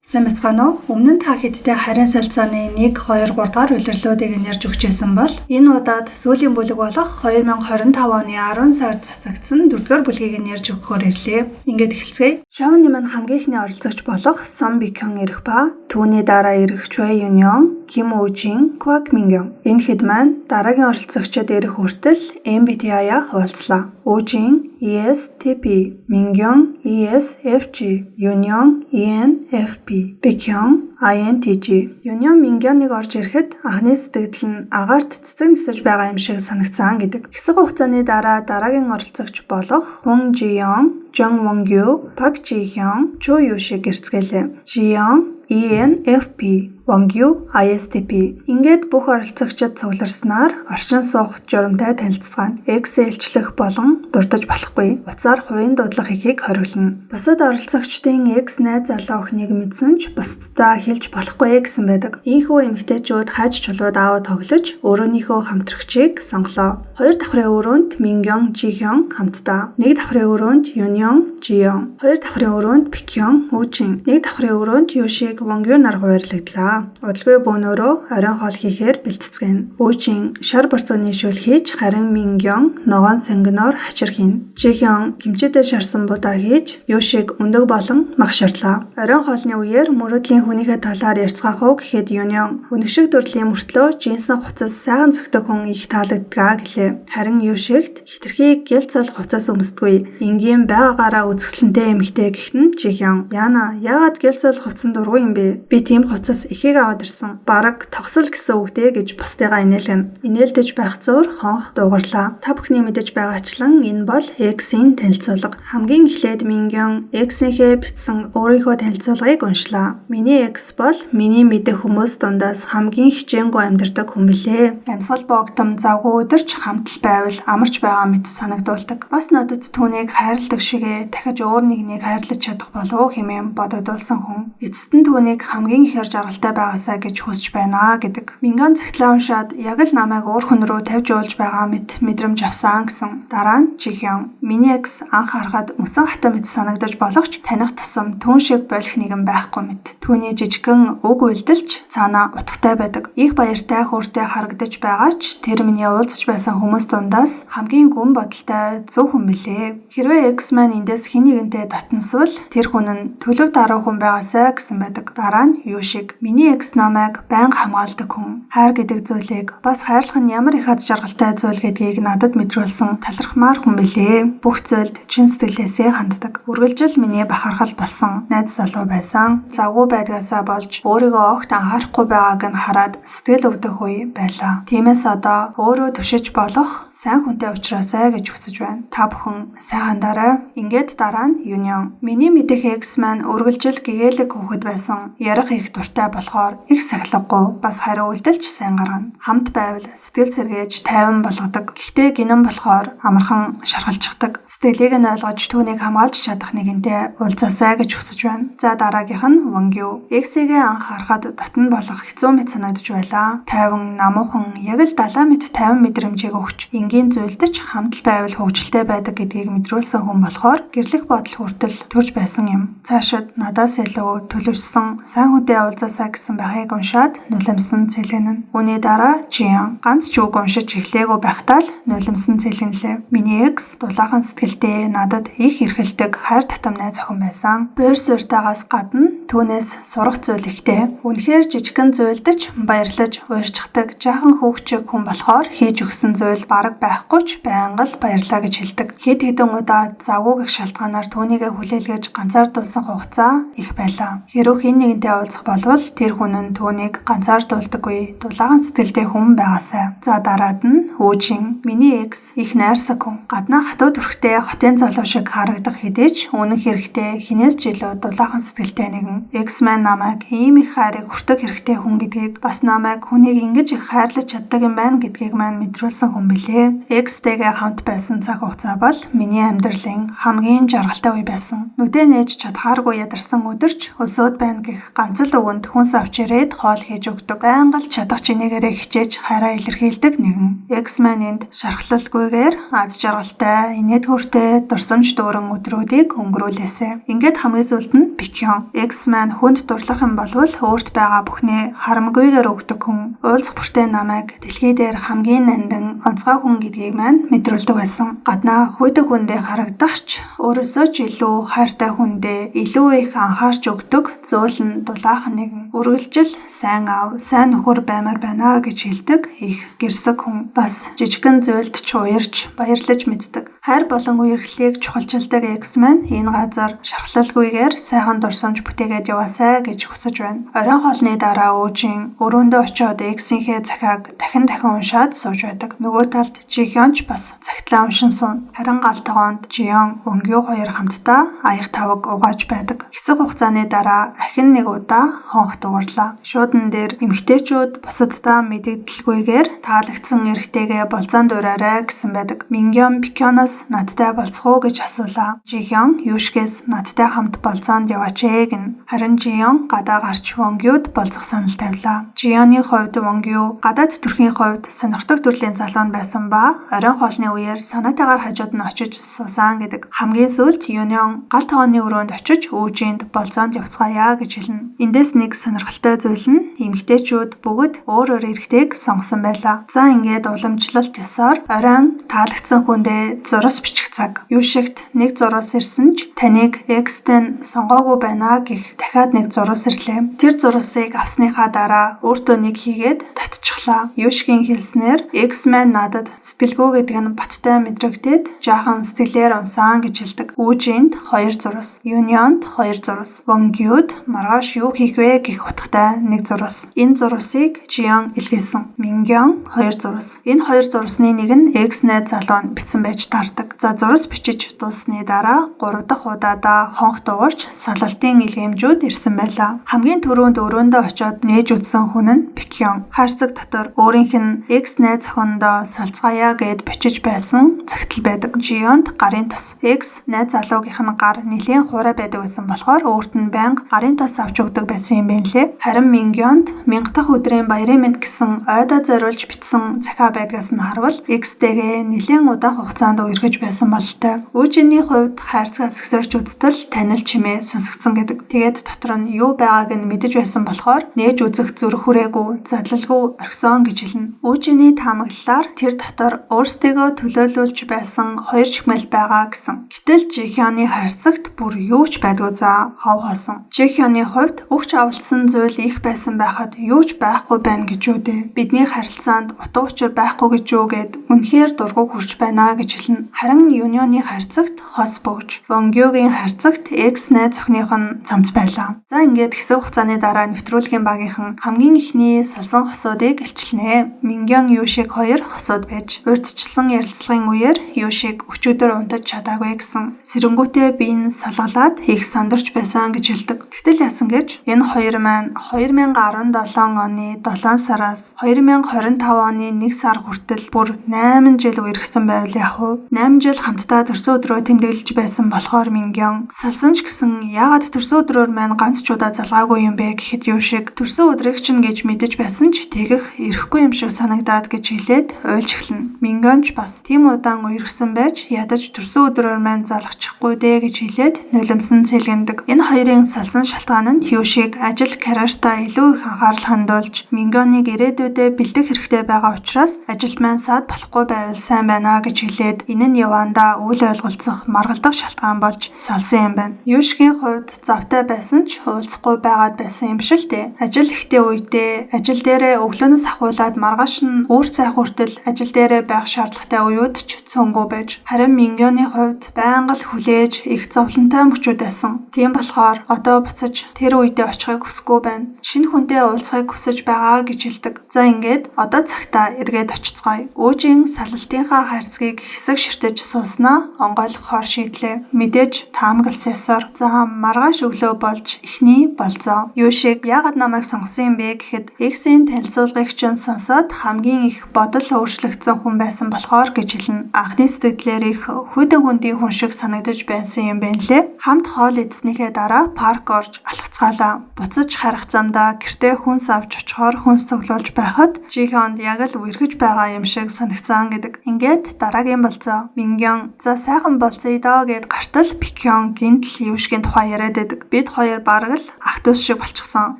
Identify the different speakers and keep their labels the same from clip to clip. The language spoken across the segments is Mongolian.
Speaker 1: Сайн байцгаана уу? Өмнө нь та хэдтэй харин солилцооны 1, 2, 3 дугаар улирлуудыг нь ярьж өгч байсан бол энэ удаад сүүлийн бүлэг болох 2025 оны 10 сард цацагдсан 4-р бүлгийг нь ярьж өгөхөөр ирлээ. Ингээд эхэлцгээе. Шоуны маань хамгийн эхний оролцогч болох Сон Бикхон ирэх ба түүний дараа ирэх Чуэ Юньон, Ким Үжин, Квак Мингён. Энэ хэд маань дараагийн оролцогчид ирэх хүртэл MBTI-а хуваалцлаа. Үжин ESTP, Мингён ESFJ, Юньон ENFP, Бикхён INTJ. Юньон Мингёныг орж ирэхэд анхны сэтгэгдэл нь агаарт цэцэг нисэж байгаа юм шиг санагдсан гэдэг. Хэсэг хугацааны дараа дараагийн оролцогч болох Хун Жиён, Жон Вонгю, Пак Жи Хён, Чу Ю шиг гэрцгээлээ. Жиён ENFP, Вонгю ISTP. Ингээд бүх оролцогчид цугларснаар орчин суух журамтай танилцгаана. X илчлэх болон дурдаж болохгүй. Утсаар хувийн дуудлага хийхийг хориглоно. Бусад оролцогчдын X найз залуу охиныг мэдсэн ч бусддаа хэлж болохгүй гэсэн байдаг. Ийнхүү эмэгтэйчүүд хайж чулууд аав тоглож өрөөнийхөө хамтрагчийг сонголоо. Хоёр давхрын өрөөнд Мингён, Жихён хамтдаа. Нэг давхрын өрөөнд Юньон, Жиён. Хоёр давхрын өрөөнд Бикхён, Үжин. Нэг давхрын өрөөнд Юшиг Вонгю нар хуваарлагдлаа. Удалгүй бөөнөрөө оройн хоол хийхээр бэлтцгээнэ. Үжин шар борцооны шөл хийж харин Мингён ногоон сонгиноор хачир хийнэ. Жихён кимчитэй шарсан будаа хийж Юшиг өндөг болон мах шарлаа. Оройн хоолны үеэр мөрөөдлийн хүнийхээ талаар ярьцгаах уу гэхэд Юньон өнөг шиг төрлийн мөртлөө джинсэн хувцас сайхан зохидог хүн их таалагддаг гэлээ. Харин Юшигт хэтэрхий гял цал хувцас өмсдөггүй. Энгийн байгаагаараа үзэсгэлэнтэй эмэгтэй гэхэд нь Жихён "Яна, яагаад гял цал хувцсан дургүй юм бэ? Би тийм хувцас ихийг аваад ирсэн. Бараг тогсол гэсэн үг дээ" гэж бусдыгаа инээлгэнэ. Инээлдэж байх зуур хонх дуугарлаа. Та бүхний мэдэж байгаачлан энэ бол X-ийн танилцуулга. Хамгийн эхлээд Мингён X-ийнхээ бичсэн өөрийнхөө танилцуулгыг уншлаа. "Миний X бол миний мэдэх хүмүүс дундаас хамгийн хичээнгүй амьдардаг хүн билээ. Амьсгал боогтом завгүй өдөрч хамт л байвал амарч байгаа мэт санагдуулдаг. Бас надад түүнийг хайрладаг шигээ дахиж өөр нэгнийг хайрлаж чадах болов уу хэмээн бодогдуулсан хүн. Эцэст нь түүнийг хамгийн ихээр жаргалтай байгаасай гэж хүсэж байна" гэдэг. Мингён цагтлаа уншаад яг л намайг өөр хүн рүү тавьж уулж байгаа мэт мэдрэмж авсан гэсэн. Дараа нь Жихён "Миний ex анх харахад мөсөн хатан мэт санагдаж болох ч таних тусам түүн шиг болох нэгэн байхгүй мэт. Түүний жижигхэн үг үйлдэлч цаанаа утгатай байдаг. Их баяртай хөөртэй харагдаж байгаа ч тэр миний уулзаж байсан хүмүүс дундаас хамгийн гүн бодолтой зөв хүн билээ. Хэрвээ ex маань эндээс хэн нэгэнтэй дотносвол тэр хүн нь төлөв даруй хүн байгаасай" гэсэн байдаг. Дараа нь Юшиг "Миний ex намайг байнга хамгаалдаг хүн. Хайр гэдэг зүйлийг бас хайрлах нь ямар их аз жаргалтай зүйл гэдгийг надад мэдрүүлсэн талархмаар хүн билээ. Бүх зүйлд чин сэтгэлээсээ ханддаг. Үргэлжил миний бахархал болсон найз залуу байсан. Завгүй байдгаасаа болж өөрийгөө огт анхаарахгүй байгааг нь хараад сэтгэл өвдөх үе байлаа. Тиймээс одоо өөрөө түшиж болох сайн хүнтэй уулзраасай гэж хүсэж байна. Та бүхэн сайн хандаарай." Ингээд дараа нь Юнион "Миний мэдэх ex маань үргэлжил гэгээлэг хүүхэд байсан. Ярих их дуртай болохоор их сахилгагүй, бас хариу үйлдэл ч сайн гаргана. Хамт байвал сэтгэл сэргээж тайван болгодог. Гэхдээ гинэн болохоор амархан шархалчихдаг. Сэтгэлийг нь ойлгож түүнийг хамгаалж чадах нэгэнтэй уулзаасай гэж хүсэж байна." За, дараагийнх нь Вонгю. "Ex-гээ анх харахад дотно болох хэцүү мэт санагдаж байлаа. Тайван, намуухан, яг л далай мэт тайван мэдрэмжийг өгч, энгийн зүйлд ч хамт л байвал хөгжилтэй байдаг гэдгийг мэдрүүлсэн хүн болохоор гэрлэх бодол хүртэл төрж байсан юм. Цаашид надаас илүү төлөвшсөн сайн хүнтэй уулзаасай гэсэн байхыг уншаад нулимсан цэлгэнэ." Үүний дараа Жиан ганц ч үг уншиж эхлээгүй байхдаа л нулимсан цэлгэнлээ. "Миний ex дулаахан сэтгэлтэй, надад их эрхэлдэг хайр татам найз охин байсан. Буур суурьтайгаас гадна түүнээс сурах зүйл ихтэй. Үнэхээр жижигхэн зүйлд ч баярлаж уярчдаг жаахан хүүхчиг хүн болохоор хийж өгсөн зүйл бараг байхгүй ч байнга л баярлаа гэж хэлдэг. Хэд хэдэн удаа завгүй гэх шалтгаанаар түүнийгээ хүлээлгэж ганцаардуулсан хугацаа их байлаа. Хэрвээ хэн нэгэнтэй уулзах болвол тэр хүн нь түүнийг ганцаардуулдаггүй, дулаахан сэтгэлтэй хүн байгаасай." За, дараад нь Үжин "Миний ex их найрсаг хүн. Гаднаа хатуу төрхтэй хотын залуу шиг харагдах хэдий ч үнэн хэрэгтээ хэнээс ч илүү дулаахан сэтгэлтэй нэгэн. Ex маань намайг ийм их хайрыг хүртэх хэрэгтэй хүн гэдгийг, бас намайг хүнийг ингэж их хайрлаж чаддаг юм байна гэдгийг маань мэдрүүлсэн хүн билээ. Ex-тэйгээ хамт байсан цаг хугацаа бол миний амьдралын хамгийн жаргалтай үе байсан. Нүдээ нээж чадхааргүй ядарсан өдөр ч өлсөөд байна гэх ганц л үгэнд хүнс авч ирээд хоол хийж өгдөг. Байнга л чадах чинээгээрээ хичээж хайраа илэрхийлдэг нэгэн. X маань энд шархлалгүйгээр аз жаргалтай, инээд хөөртэй, дурсамж дүүрэн өдрүүдийг өнгөрүүлээсэ. Ингээд хамгийн сүүлд нь Бэкхён. X маань хүнд дурлах юм болвол өөрт байгаа бүхнээ харамгүйгээр өгдөг хүн. Уулзах бүртээ намайг дэлхий дээр хамгийн нандин, онцгой хүн гэдгийг маань мэдрүүлдэг байсан. Гаднаа хүйтэн хүндээ харагдах ч өөрөөсөө ч илүү хайртай хүндээ илүү их анхаарч өгдөг зөөлөн дулаахан нэгэн. Үргэлжил сайн аав, сайн нөхөр баймаар байна гэж хэлдэг их гэрсэг хүн. Бас жижигхэн зүйлд ч уярч, баярлаж мэддэг. Хайр болон үерхлийг чухалчилдаг X маань энэ газар шархлалгүйгээр сайхан дурсамж бүтээгээд яваасай гэж хүсэж байна. Оройн хоолны дараа Үүжин өрөөндөө очиод X-ийнхээ захиаг дахин дахин уншаад сууж байдаг. Нөгөө талд Жихён ч бас захидлаа уншин сууна. Харин гал тогоонд Жион, Вонгю хоёр хамтдаа аяг таваг угааж байдаг. Хэсэг хугацааны дараа ахин нэг удаа хонх дуугарлаа. Шуудан дээр эмэгтэйчүүд бусаддаа мэдэгдэлгүйгээр таалагдсан эрэгтэйгээ болзоонд уриарай гэсэн байдаг. Мингён Бэкхёноос надтай болцох уу гэж асуулаа. Жихён Юшгээс надтай хамт болзоонд яваач ээ гэнэ. Харин Жион гадаа гарч Вонгюд болзох санал тавилаа. Жионы хувьд Вонгю гадаад төрхийн хувьд сонирхдаг төрлийн залуу нь байсан ба оройн хоолны үеэр санаатайгаар хажууд нь очиж суусан гэдэг. Хамгийн сүүлд Юнион гал тогооны өрөөнд очиж Үүжинд болзоонд явцгаая гэж хэлнэ. Эндээс нэг сонирхолтой зүйл нь эмэгтэйчүүд бүгд өөр өөр эрэгтэйг сонгосон байлаа. За ингээд уламжлалт ёсоор оройн таалагдсан хүндээ зурус бичих цаг. Юшигт нэг зурус ирсэн ч таныг X-тэй нь сонгоогүй байна гэх дахиад нэг зурус ирлээ. Тэр зурусыг авсныхаа дараа өөртөө нэг хийгээд татчихлаа. Юшгийн хэлснээр X маань надад сэтгэлгүй гэдэг нь баттай мэдрэгдээд жаахан сэтгэлээр унсан гэж хэлдэг. Үүжинд 2 зурус, Юнионд 2 зурус, Вонгюд маргааш юу хийх вэ гэх утгатай нэг зурус. Энэ зурусыг Жион илгээсэн. Мингён 2 зурус. Энэ 2 зурусны нэг нь X найз залуу нь бичсэн байж таардаг. За зурус бичиж дууссаны дараа 3 дахь удаадаа хонх дуугарч салалтын илгээмжүүд ирсэн байлаа. Хамгийн түрүүнд өрөөндөө очиод нээж үзсэн хүн нь Бэкхён. Хайрцаг дотор өөрийнх нь X найз охиндоо салцгаая гэд бичиж байсан цагтл байдаг. Жионд гарын тос. X найз залуугийнх нь гар нэлээн хуурай байдаг байсан болохоор өөрт нь байнга гарын тос авч өгдөг байсан юм байна лээ. Харин Мингёнд 1000 дахь өдрийн баярын мэнд гэсэн ойдоо зориулж бичсэн захиа байдгаас нь харвал X-тэйгээ нэлээн удаан хугацаанд үерхэж байсан бололтой. Үүжиний хувьд хайрцагаас сэгсэрч үзтэл танил чимээ сонсогдсон гэдэг. Тэгээд дотор нь юу байгааг нь мэдэж байсан болохоор нээж үзэх зүрх хүрээгүй, задлалгүй орхисон гэж хэлнэ. Үүжиний таамаглалаар тэр дотор өөрсдийгөө төлөөлүүлж байсан 2 чихмэл байгаа гэсэн. Гэтэл Жихёны хайрцагт бүр юу ч байдгүй за хов хоосон. Жихёны хувьд өгч авалдсан зүйл их байсан байхад юу ч байхгүй байна гэж үү дээ. Бидний харилцаанд утга учир байхгүй гэж юу гэд үнэхээр дургуг хүрч байна гэж хэлнэ. Харин Юнионы хайрцагт хос бөгж, Вонгюгийн хайрцагт X найз охиных нь цамц байлаа. За ингээд хэсэг хугацааны дараа нэвтрүүлгийн багийнхан хамгийн эхний салсан хосуудыг илчилнэ. Мингён Юшиг хоёр хосууд байж урьдчилсан ярилцлагын үеэр Юшиг өчигдөр унтаж чадаагүй гэсэн. Сэрэнгүүтээ би нь салгалаад их сандарч байсан гэж хэлдэг. Гэтэл яасан гэж энэ хоёр маань 2017 оны 7 сараас 2025 оны 1 сар хүртэл бүр 8 жил үерхсэн байвал яах вэ? 8 жил хамтдаа төрсөн өдрөө тэмдэглэж байсан болохоор Мингён салсан ч гэсэн яагаад төрсөн өдрөөр маань ганц ч удаа залгаагүй юм бэ гэхэд Юшиг төрсөн өдрийг чинь гэж мэдэж байсан ч тэгэх ирэхгүй юм шиг санагдаад гэж хэлээд уйлж эхэлнэ. Мингён ч бас тийм удаан үерхсэн байж ядаж төрсөн өдрөөр маань залгачихгүй дээ гэж хэлээд нулимсан цэлгэндэг. Энэ хоёрын салсан шалтгаан нь Юшиг ажил карьертаа илүү их анхаарал хандуулж Мингёныг ирээдүйдээ бэлдэх хэрэгтэй байгаа учраас ажилд маань саад болохгүй байвал сайн байна гэж хэлээд энэ нь явандаа үл ойлголцох маргалдах шалтгаан болж салсан юм байна. Юшгийн хувьд завтай байсан ч уулзахгүй байгаад байсан юм шиг л дээ. Ажил ихтэй үедээ ажил дээрээ өглөөнөөс ахуулаад маргааш нь өөр цай хүртэл ажил дээрээ байх шаардлагатай үеүд ч цөөнгүй байж. Харин Мингёны хувьд байнга л хүлээж их зовлонтой мөчүүд байсан. Тийм болохоор одоо буцаж тэр үедээ очихыг хүсэхгүй байна. Шинэ хүнтэй уулзахыг хүсэж байгаа гэж хэлдэг. За ингээд одоо цагтаа эргээд очицгоё. Үүжин салалтынхаа хайрцгийг хэсэг ширтэж сууснаа онгойлгохоор шийдлээ. Мэдээж таамагласан ёсоор за маргааш өглөө болж эхний болзоо. Юшиг яагаад намайг сонгосон юм бэ гэхэд X-ийн танилцуулгыг чинь сонсоод хамгийн их бодол өөрчлөгдсөн хүн байсан болохоор гэж хэлнэ. Анхны сэтгэлээр их хүйтэн хүндийн хүн шиг санагдаж байсан юм байна лээ. Хамт хоол идснийхээ дараа парк орж алхацгаалаа. Буцаж Харих замдаа гэртээ хүнс авч очихоор хүнс цуглуулж байхад Жихёнд яг л үерхэж байгаа юм шиг санагцсан гэдэг. Ингээд дараагийн болцоо. Мингён за сайхан болцъё доо гэд гартал Бэкхён гинтл Юшгийн тухай яриад байдаг. Бид хоёр бараг л ах дүүс шиг болчихсон.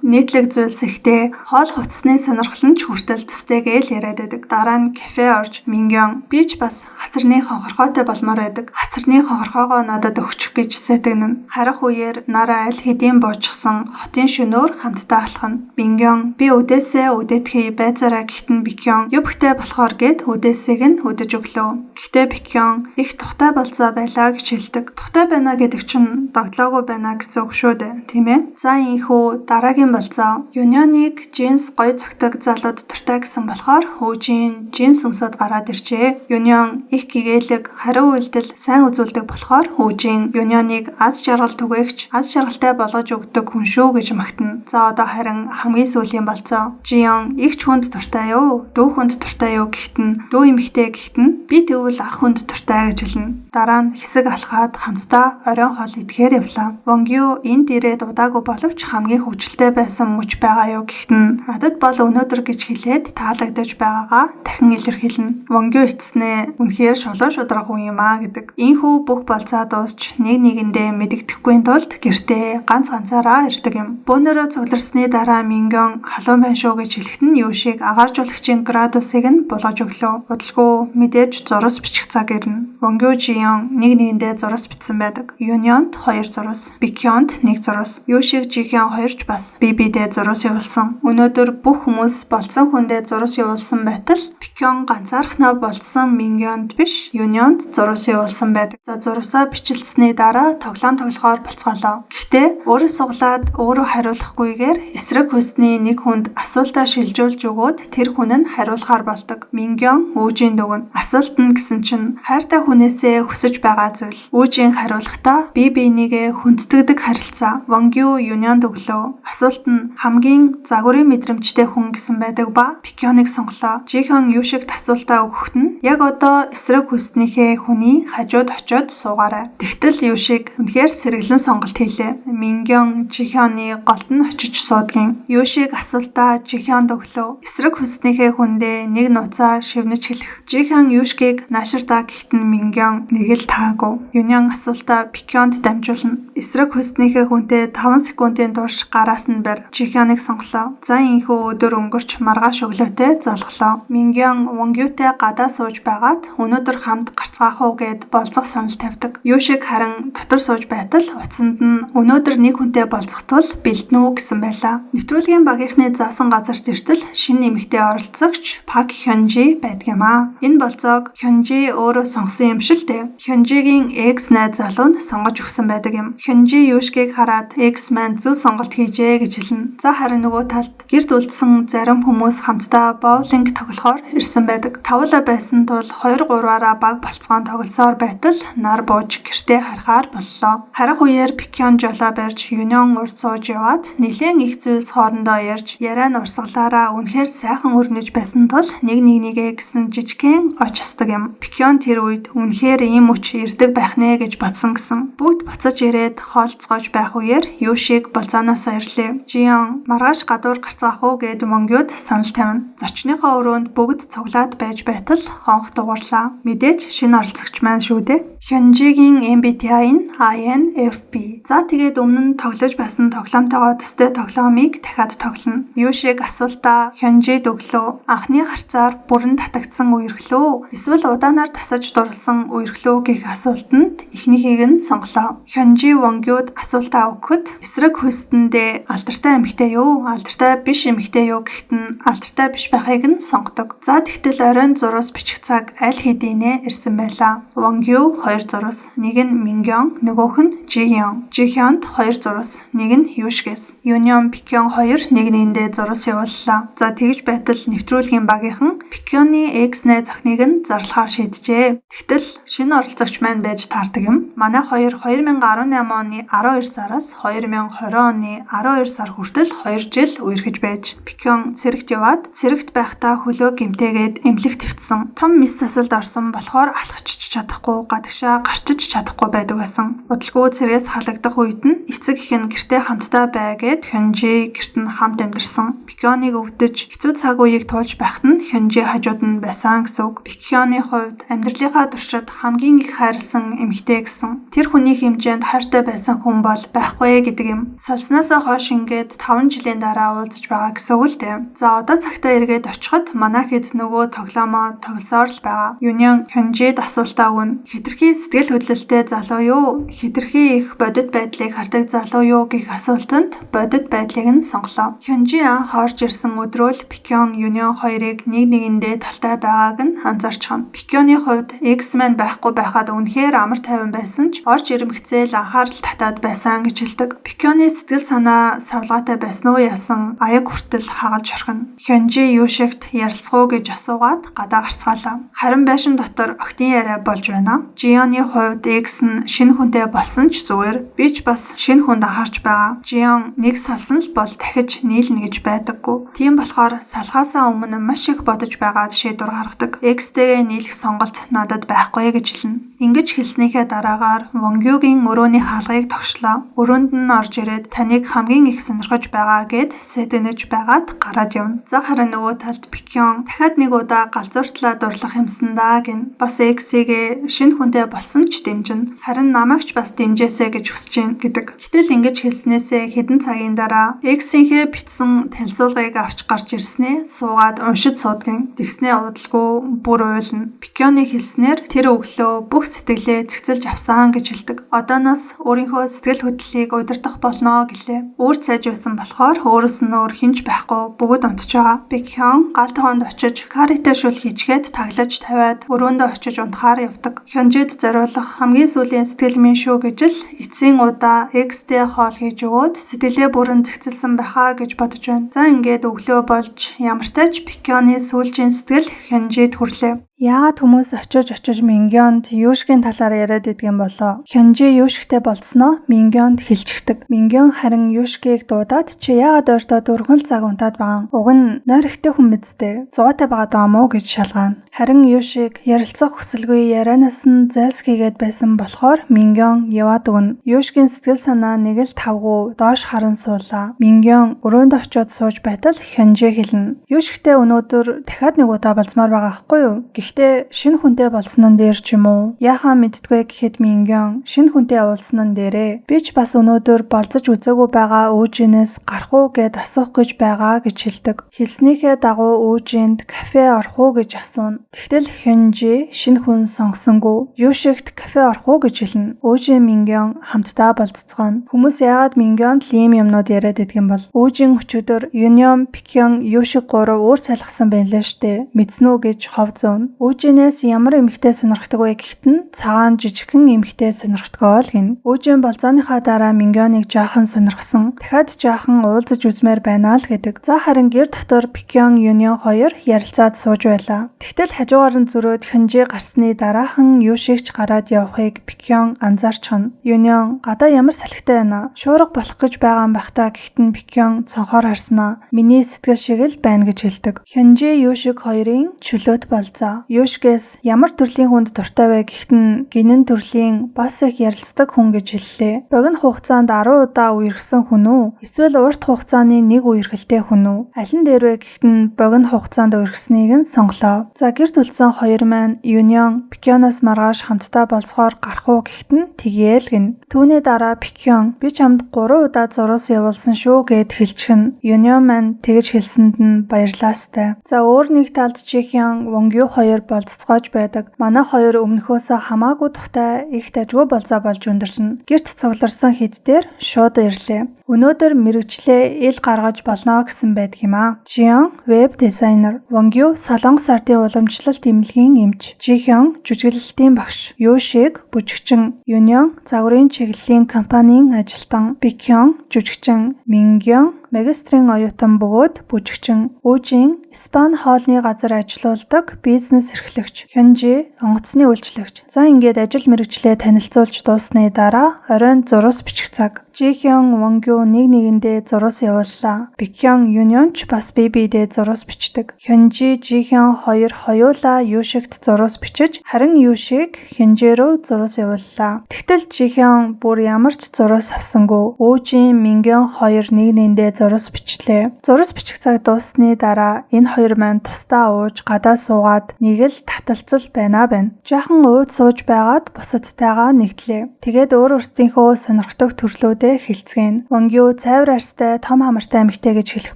Speaker 1: Нийтлэг зүйлс ихтэй, хоол хувцсны сонирхол нь ч хүртэл төстэй гээл яриад байдаг. Дараа нь кафе орж Мингён би ч бас хацарны хонхорхойтой болмоор байдаг. Хацарны хонхорхоогоо надад өгчих гэж сэтгэнэ. Харих үеэр нараа аль хэдийн буучихсан хотын шөнөөр хамтдаа алхана. Мингён би үдээсээ үдэтхий байцаараа гэхтэн Бэкхён юбхтэй болохоор гэд үдээсийг нь үдэж өглөө. Гэхдээ Бэкхён их тухтай болцоо байлаа гэж хэлдэг. Тухтай байна гэдэг чинь догтлоогүй байна гэсэн үг шүү дээ, тийм ээ? За ийхүү дараагийн болцоо. Юнионыг джинс гоё цогтөг залууд дуртай гэсэн болохоор хөөжин джинс өмсөд гараад иржээ. Юнион их гэгээлэг, хариу үйлдэл сайн үзүүлдэг болохоор хөөжин Юнионыг аз жаргал түгээгч, аз жаргалтай болгож өгдөг хүн шүү гэж магтана. За одоо харин хамгийн сүүлийн болцоо. Жион их ч хүнд дуртай юу? Дүү хүнд дуртай юу гэхтэн, дүү эмэгтэй гэхтэн би тэгвэл ах хүнд дуртай гэж хэлнэ. Дараа нь хэсэг алхаад хамтдаа оройн хоол идэхээр явлаа. Вонгю энд ирээд удаагүй боловч хамгийн хөвчлөлтэй байсан мөч байгаа юу гэхтэн надад бол өнөөдөр гэж хэлээд таалагдаж байгаагаа дахин илэрхийлнэ. Вонгю эцснээ үнэхээр шулуун шударга хүн юм аа гэдэг. Ийхүү бүх болцоо дуусч нэг нэгэндээ мэдэгдэхгүй тулд гэртээ ганц ганцаараа ирдэг юм. Бөөнөрөө цугларсны дараа Мингён халуун байна шүү гэж хэлэхэд нь Юшиг агааржуулагчийн градусыг нь булгаж өглөө. Удалгүй мэдээж зурус бичих цаг ирнэ. Вонгю Жион нэг нэгэндээ зурус бичсэн байдаг. Юнионд 2 зурус, Бэкхёнд 1 зурус, Юшиг Жихён хоёрч бас бие биедээ зурус явуулсан. Өнөөдөр бүх хүмүүс болцсон хүндээ зурус явуулсан байтал Бэкхён ганцаархнаа болцсон Мингёнд биш, Юнионд зурус явуулсан байдаг. За зурусаа бичлэлсний дараа тоглоом тоглохоор болцголоо. Гэхдээ өөрөө суглаад өөрөө хариулахгүйгээр эсрэг хөлсний нэг хүнд асуултаа шилжүүлж өгөөд тэр хүн нь хариулахаар болдог. Мингён Үүжинд өгнө. Асуулт нь гэсэн чинь хайртай хүнээсээ хүсэж байгаа зүйл. Үүжин хариулахдаа бие биенийгээ хүндтгэдэг харилцаа. Вонгю Юнионд өглөө. Асуулт нь хамгийн загварын мэдрэмжтэй хүн гэсэн байдаг ба Бэкхёныг сонголоо. Жихон Юшигт асуултаа өгөхт нь яг одоо эсрэг хөлснийхээ хүний хажууд очиод суугаарай. Тэгтэл Юшиг үнэхээр сэргэлэн сонголт хийлээ. Мингён Жихёны голд нь очиж суудгийн. Юшиг асуултаа Жихёнд өглөө. Эсрэг хөлснийхээ хүндээ нэг нууцаа шивнэж хэлэх. Жихон Юшгийг нааширдаа гэхт нь Мингён нэг л таагүй. Юнион асуултаа Бэкхёнд дамжуулна. Эсрэг хөлснийхээ хүнтэй 5 секундын турш гараас нь барь. Жихёныг сонголоо. За ийхүү өдөр өнгөрч маргааш өглөөтэй золголоо. Мингён Вонгютэй гадаа сууж байгаад өнөөдөр хамт гарцгаах уу гэд болцох санал тавьдаг. Юшиг харин дотор сууж байтал утсанд нь өнөөдөр нэг хүнтэй болцох тул бэлдэнэ үү гэсэн байлаа. Нэвтрүүлгийн багийнхны заасан газарт иртэл шинэ нэмэгтэй оролцогч Пак Хёнжи байдаг юм аа. Энэ болцоог Хёнжи өөрөө сонгосон юм шиг л дээ. Хёнжигийн экс найз залуу нь сонгож өгсөн байдаг юм. Хёнжи Юшгийг хараад экс маань зөв сонголт хийжээ гэж хэлнэ. За харин нөгөө талд гэрт үлдсэн зарим хүмүүс хамтдаа боулинг тоглохоор ирсэн байдаг. Тавуулаа байсан тул 2 3-аараа баг болцгоон тоглосоор байтал нар бууж гэртээ харахаар боллоо. Харих үеэр Бэкхён жолоо барьж Юнион урд сууж яваад нэлээн их зүйлс хоорондоо ярьж яриа нь урсгалаараа үнэхээр сайхан өрнөж байсан тул нэг нэгнийгээ гэсэн жижигхэн оч асдаг юм. Бэкхён тэр үед үнэхээр ийм үч ирдэг байх нэ гэж бодсон гэсэн. Бүгд буцаж ирээд хоолцоогож байх үеэр Юшиг болцооноосоо ирлээ. Жион маргааш гадуур гарцгаах уу гэд Монгюд санал тавина. Зочныхоо өрөөнд бүгд цуглаад байж байтал хонх дугуурлаа. Мэдээж шинэ оролцогч маань шүү дээ. Хёнжигийн MBTI нь INFP. За тэгээд өмнө нь тоглож байсан тоглоомтойгоо төстэй тоглоомыг дахиад тоглоно. Юшиг асуултаа Хёнжид өглөө. Анхны харцаар бүрэн татагдсан үерхлөө эсвэл удаанаар тасаж дурлсан үерхлөө гэх асуултанд эхнийхийг нь сонголоо. Хёнжи Вонгюд асуултаа өгөхөд эсрэг хөлсөндөө алдартай эмэгтэй юу, алдартай биш эмэгтэй юу гэхэд нь алдартай биш байхыг нь сонгодог. За тэгтэл оройн зурус бичих цаг аль хэдийнэ ирсэн байлаа. Вонгю 2 зурус, нэг нь Мингён, нөгөөх нь Жихён. Жихёнд 2 зурус, нэг нь Юшгэс. Юнион Бэкхён 2 нэг нэгэндээ зурус явууллаа. За тэгж байтал нэвтрүүлгийн багийнхан Бэкхёны экс найз охиныг нь зарлахаар шийджээ. Тэгтэл шинэ оролцогч маань байж таардаг юм. Манай хоёр 2018 оны 12 сараас 2020 оны 12 сар хүртэл 2 жил үерхэж байж Бэкхён цэрэгт яваад цэрэгт байхдаа хөлөө гэмтээгээд эмнэлэгт хэвтсэн. Том Том мис засалд орсон болохоор алхачих чадахгүй, гадагшаа гарчиж чадахгүй байдаг байсан. Удалгүй цэргээс халагдах үед нь эцэг эх нь гэртээ хамтдаа бай гэд Хёнжи гэрт нь хамт амьдарсан. Бэкхёныг өвдөж хэцүү цаг үеийг туулж байхад нь Хёнжи хажууд нь байсан гэсэн үг. Бэкхёны хувьд амьдралынхаа туршид хамгийн их хайрлсан эмэгтэй гэсэн. Тэр хүний хэмжээнд хайртай байсан хүн бол байхгүй гэдэг юм. Салснаасаа хойш ингээд 5 жилийн дараа уулзаж байгаа гэсэн үг л дээ. За одоо цагтаа эргээд очиход манай хэд нөгөө тоглоомоо тоглосоор л байгаа. Юнион Хёнжид асуултаа өгнө. Хэтэрхий сэтгэл хөдлөлтэй залуу юу? Хэтэрхий их бодит байдлыг хардаг залуу юу гэх асуултанд бодит байдлыг нь сонголоо. Хёнжи анх орж ирсэн өдрөө л Бэкхён Юнион хоёрыг нэг нэгэндээ талтай байгааг нь анзаарчихна. Бэкхёны хувьд X-Men байхгүй байхад үнэхээр амар тайван байсан ч орж ирмэгцээ л анхаарал татаад байсан гэж хэлдэг. Бэкхёны сэтгэл санаа савлгаатай байсан уу яасан аяг хүртэл хагалж орхино. Хёнжи Юшигт ярилцах уу гэж асуугаад гадаа гарцгаалаа. Харин байшин дотор охидын яриа болж байна. Жионы хувьд X нь шинэ хүнтэй болсон ч зүгээр. Би ч бас шинэ хүнд анхаарч байгаа. Жион нэг салсан л бол дахиж нийлнэ гэж байдаггүй. Тийм болохоор салхаасаа өмнө маш их бодож байгаад шийдвэр гаргадаг. X-тэйгээ нийлэх сонголт надад байхгүй гэж хэлнэ. Ингэж хэлснийхээ дараагаар Вонгюгийн өрөөний хаалгыг тогшлоо. Өрөөнд нь орж ирээд таныг хамгийн их сонирхож байгаа гэд сэдэнэж байгаад гараад явна. За харин нөгөө талд Бэкхён дахиад нэг удаа галзууртлаа дурлах юмсан даа гин. Бас X-ийг шинэ хүнтэй болсон ч дэмжинэ. Харин намайг ч бас дэмжээсэй гэж хүсэж байна гэдэг. Гэтэл ингэж хэлснээсээ хэдэн цагийн дараа X-ийнхээ бичсэн танилцуулгыг авч гарч ирснээ суугаад уншиж суудгийн. Тэгснээ удалгүй бүр уйлна. Бэкхёны хэлснээр тэр өглөө бүх сэтгэлээ цэгцэлж авсан гэж хэлдэг. Одооноос өөрийнхөө сэтгэл хөдлөлийг удирдах болно гэлээ. Өөр цайж байсан болохоор өөрөөс нь өөр хэн ч байхгүй бүгд унтж байгаа. Бэкхён гал тогоонд очиж карритэй шүл хийчгээд таглаж тавиад өрөөндөө очиж унтахаар явдаг. Хёнжид зориулах хамгийн сүүлийн сэтгэл минь шүү гэж л эцсийн удаа X-тэй хоол хийж өгөөд сэтгэлээ бүрэн цэгцэлсэн байхаа гэж бодож байна. За ингээд өглөө болж ямартай ч Бэкхёны сүүлчийн сэтгэл Хёнжид хүрлээ. Яагаад хүмүүс очиж Мингёнд Юшгийн талаар яриад идэх юм болоо? Хёнжи Юшгтэй болцсноо Мингёнд хэлчихдэг. Мингён харин Юшгийг дуудаад чи яагаад ойртоо 4 цаг унтаад байгаа юм? Уг нь нойр ихтэй хүн биз дээ. Зугаатай байгаа даа мó гэж шалгаана. Харин Юшиг ярилцах хүсэлгүй ярианаас нь зайлсхийгээд байсан болохоор Мингён яваад өгнө. Юшгийн сэтгэл санаа нэг л тавгүй доош харан суулаа. Мингён өрөөнд очиод сууж байтал Хёнжи хэлнэ. Юшгтэй өнөөдөр дахиад нэг удаа болзмоор байгаа байхгүй юу? Гэхдээ шинэ хүнтэй болцсон нь дээр ч юм уу? Яхаа мэддгүй гэхэд Мингён шинэ хүнтэй уулзсан нь дээрээ. Би ч бас өнөөдөр болзож үзээгүй байгаа Үүжинээс гарах уу гэд асуух гэж байгаа гэж хэлдэг. Хэлснийхээ дагуу Үүжинд кафе орох уу гэж асууна. Тэгтэл Хёнжи шинэ хүн сонгосонгүй. Юшигт кафе орох уу гэж хэлнэ. Үүжин Мингён хамтдаа болцоцгооно. Хүмүүс яагаад Мингёнд л ийм юмнууд яриад идэх юм бол? Үүжин өчигдөр Юнион, Бэкхён, Юшиг гурав өөр салгасан байлаа штэ. Мэдсэн үү гэж хов зөөнө. Үүжинээс ямар эмэгтэй сонирхдаг вэ гэхэд нь цагаан жижигхэн эмэгтэй сонирхдгоо л гинэ. Үүжин болзооныхаа дараа Мингёныг жаахан сонирхсон. Дахиад жаахан уулзаж үзмээр байна л гэдэг. За харин гэр дотор Бэкхён, Юнион хоёр ярилцаад сууж байлаа. Тэгтэл хажуугаар нь зөрөөд Хёнжи гарсны дараахан Юшигч гараад явахыг Бэкхён анзаарчихна. Юнион гадаа ямар салхитай байна? Шуурга болох гэж байгаа юм байх та гэхэд нь Бэкхён цонхоор харснаа. Миний сэтгэл шиг л байна гэж хэлдэг. Хёнжи Юшиг хоёрын чөлөөт болзоо. Юшгээс ямар төрлийн хүнд дуртай вэ гэхэд нь гинэн төрлийн бас их ярилцдаг хүн гэж хэллээ. Богино хугацаанд 10 удаа үерхсэн хүн үү? Эсвэл урт хугацааны нэг үерхэлтэй хүн үү? Аль нь дээр вэ гэхэд нь богино хугацаанд үерхсэнийг нь сонголоо. За гэрт үлдсэн хоёр маань Юнион Бэкхёноос маргааш хамтдаа болцохоор гарах уу гэхэд нь тэгье л гинэ. Түүний дараа Бэкхён би чамд 3 удаа зурус явуулсан шүү гэд хэлчихнэ. Юнион маань тэгж хэлсэнд нь баярлаастай. За өөр нэг талд Чихён Вонгю хоёр болцоцгоож байдаг. Манай хоёр өмнөхөөсөө хамаагүй тухтай их дажгүй болзоо болж өндөрлөнө. Гэрт цугларсан хэд дээр шууд ирлээ. Өнөөдөр мэргэжлээ ил гаргаж болно гэсэн байдаг юм аа. Жион веб дизайнер, Вонгю Солонгос ардын уламжлалт эмнэлгийн эмч, Жихён жүжиглэлтийн багш, Юшиг бүжигчин, Юнион загварын чиглэлийн компанийн ажилтан, Бэкхён жүжигчин, Мингён магистрийн оюутан бөгөөд бүжигчин. Үжин Испани хоолны газар ажилуулдаг бизнес эрхлэгч. Хёнжи онгоцны үйлчлэгч. За ингээд ажил мэргэжлээ танилцуулж дууссаны дараа оройн зурус бичих цаг. Жихён, Вонгю нэг нэгэндээ зурус явууллаа. Бэкхён, Юньон ч бас бие биедээ зурус бичдэг. Хёнжи, Жихён хоёр хоёулаа Юшигт зурус бичиж, харин Юшиг Хёнжи рүү зурус явууллаа. Тэгтэл Жихён бүр ямар ч зурус авсангүй. Үжин, Мингён хоёр нэг нэгэндээ зурус бичлээ. Зурус бичих цаг дууссаны дараа энэ хоёр маань тусдаа ууж гадаа суугаад нэг л таталцал байна байна. Жаахан ууж сууж байгаад бусадтайгаа нэгтлээ. Тэгээд өөр өөрсдийнхөө сонирхдаг төрлүүдээ хэлцгээн. Вонгю цайвар арьстай том хамартай эмэгтэй гэж хэлэх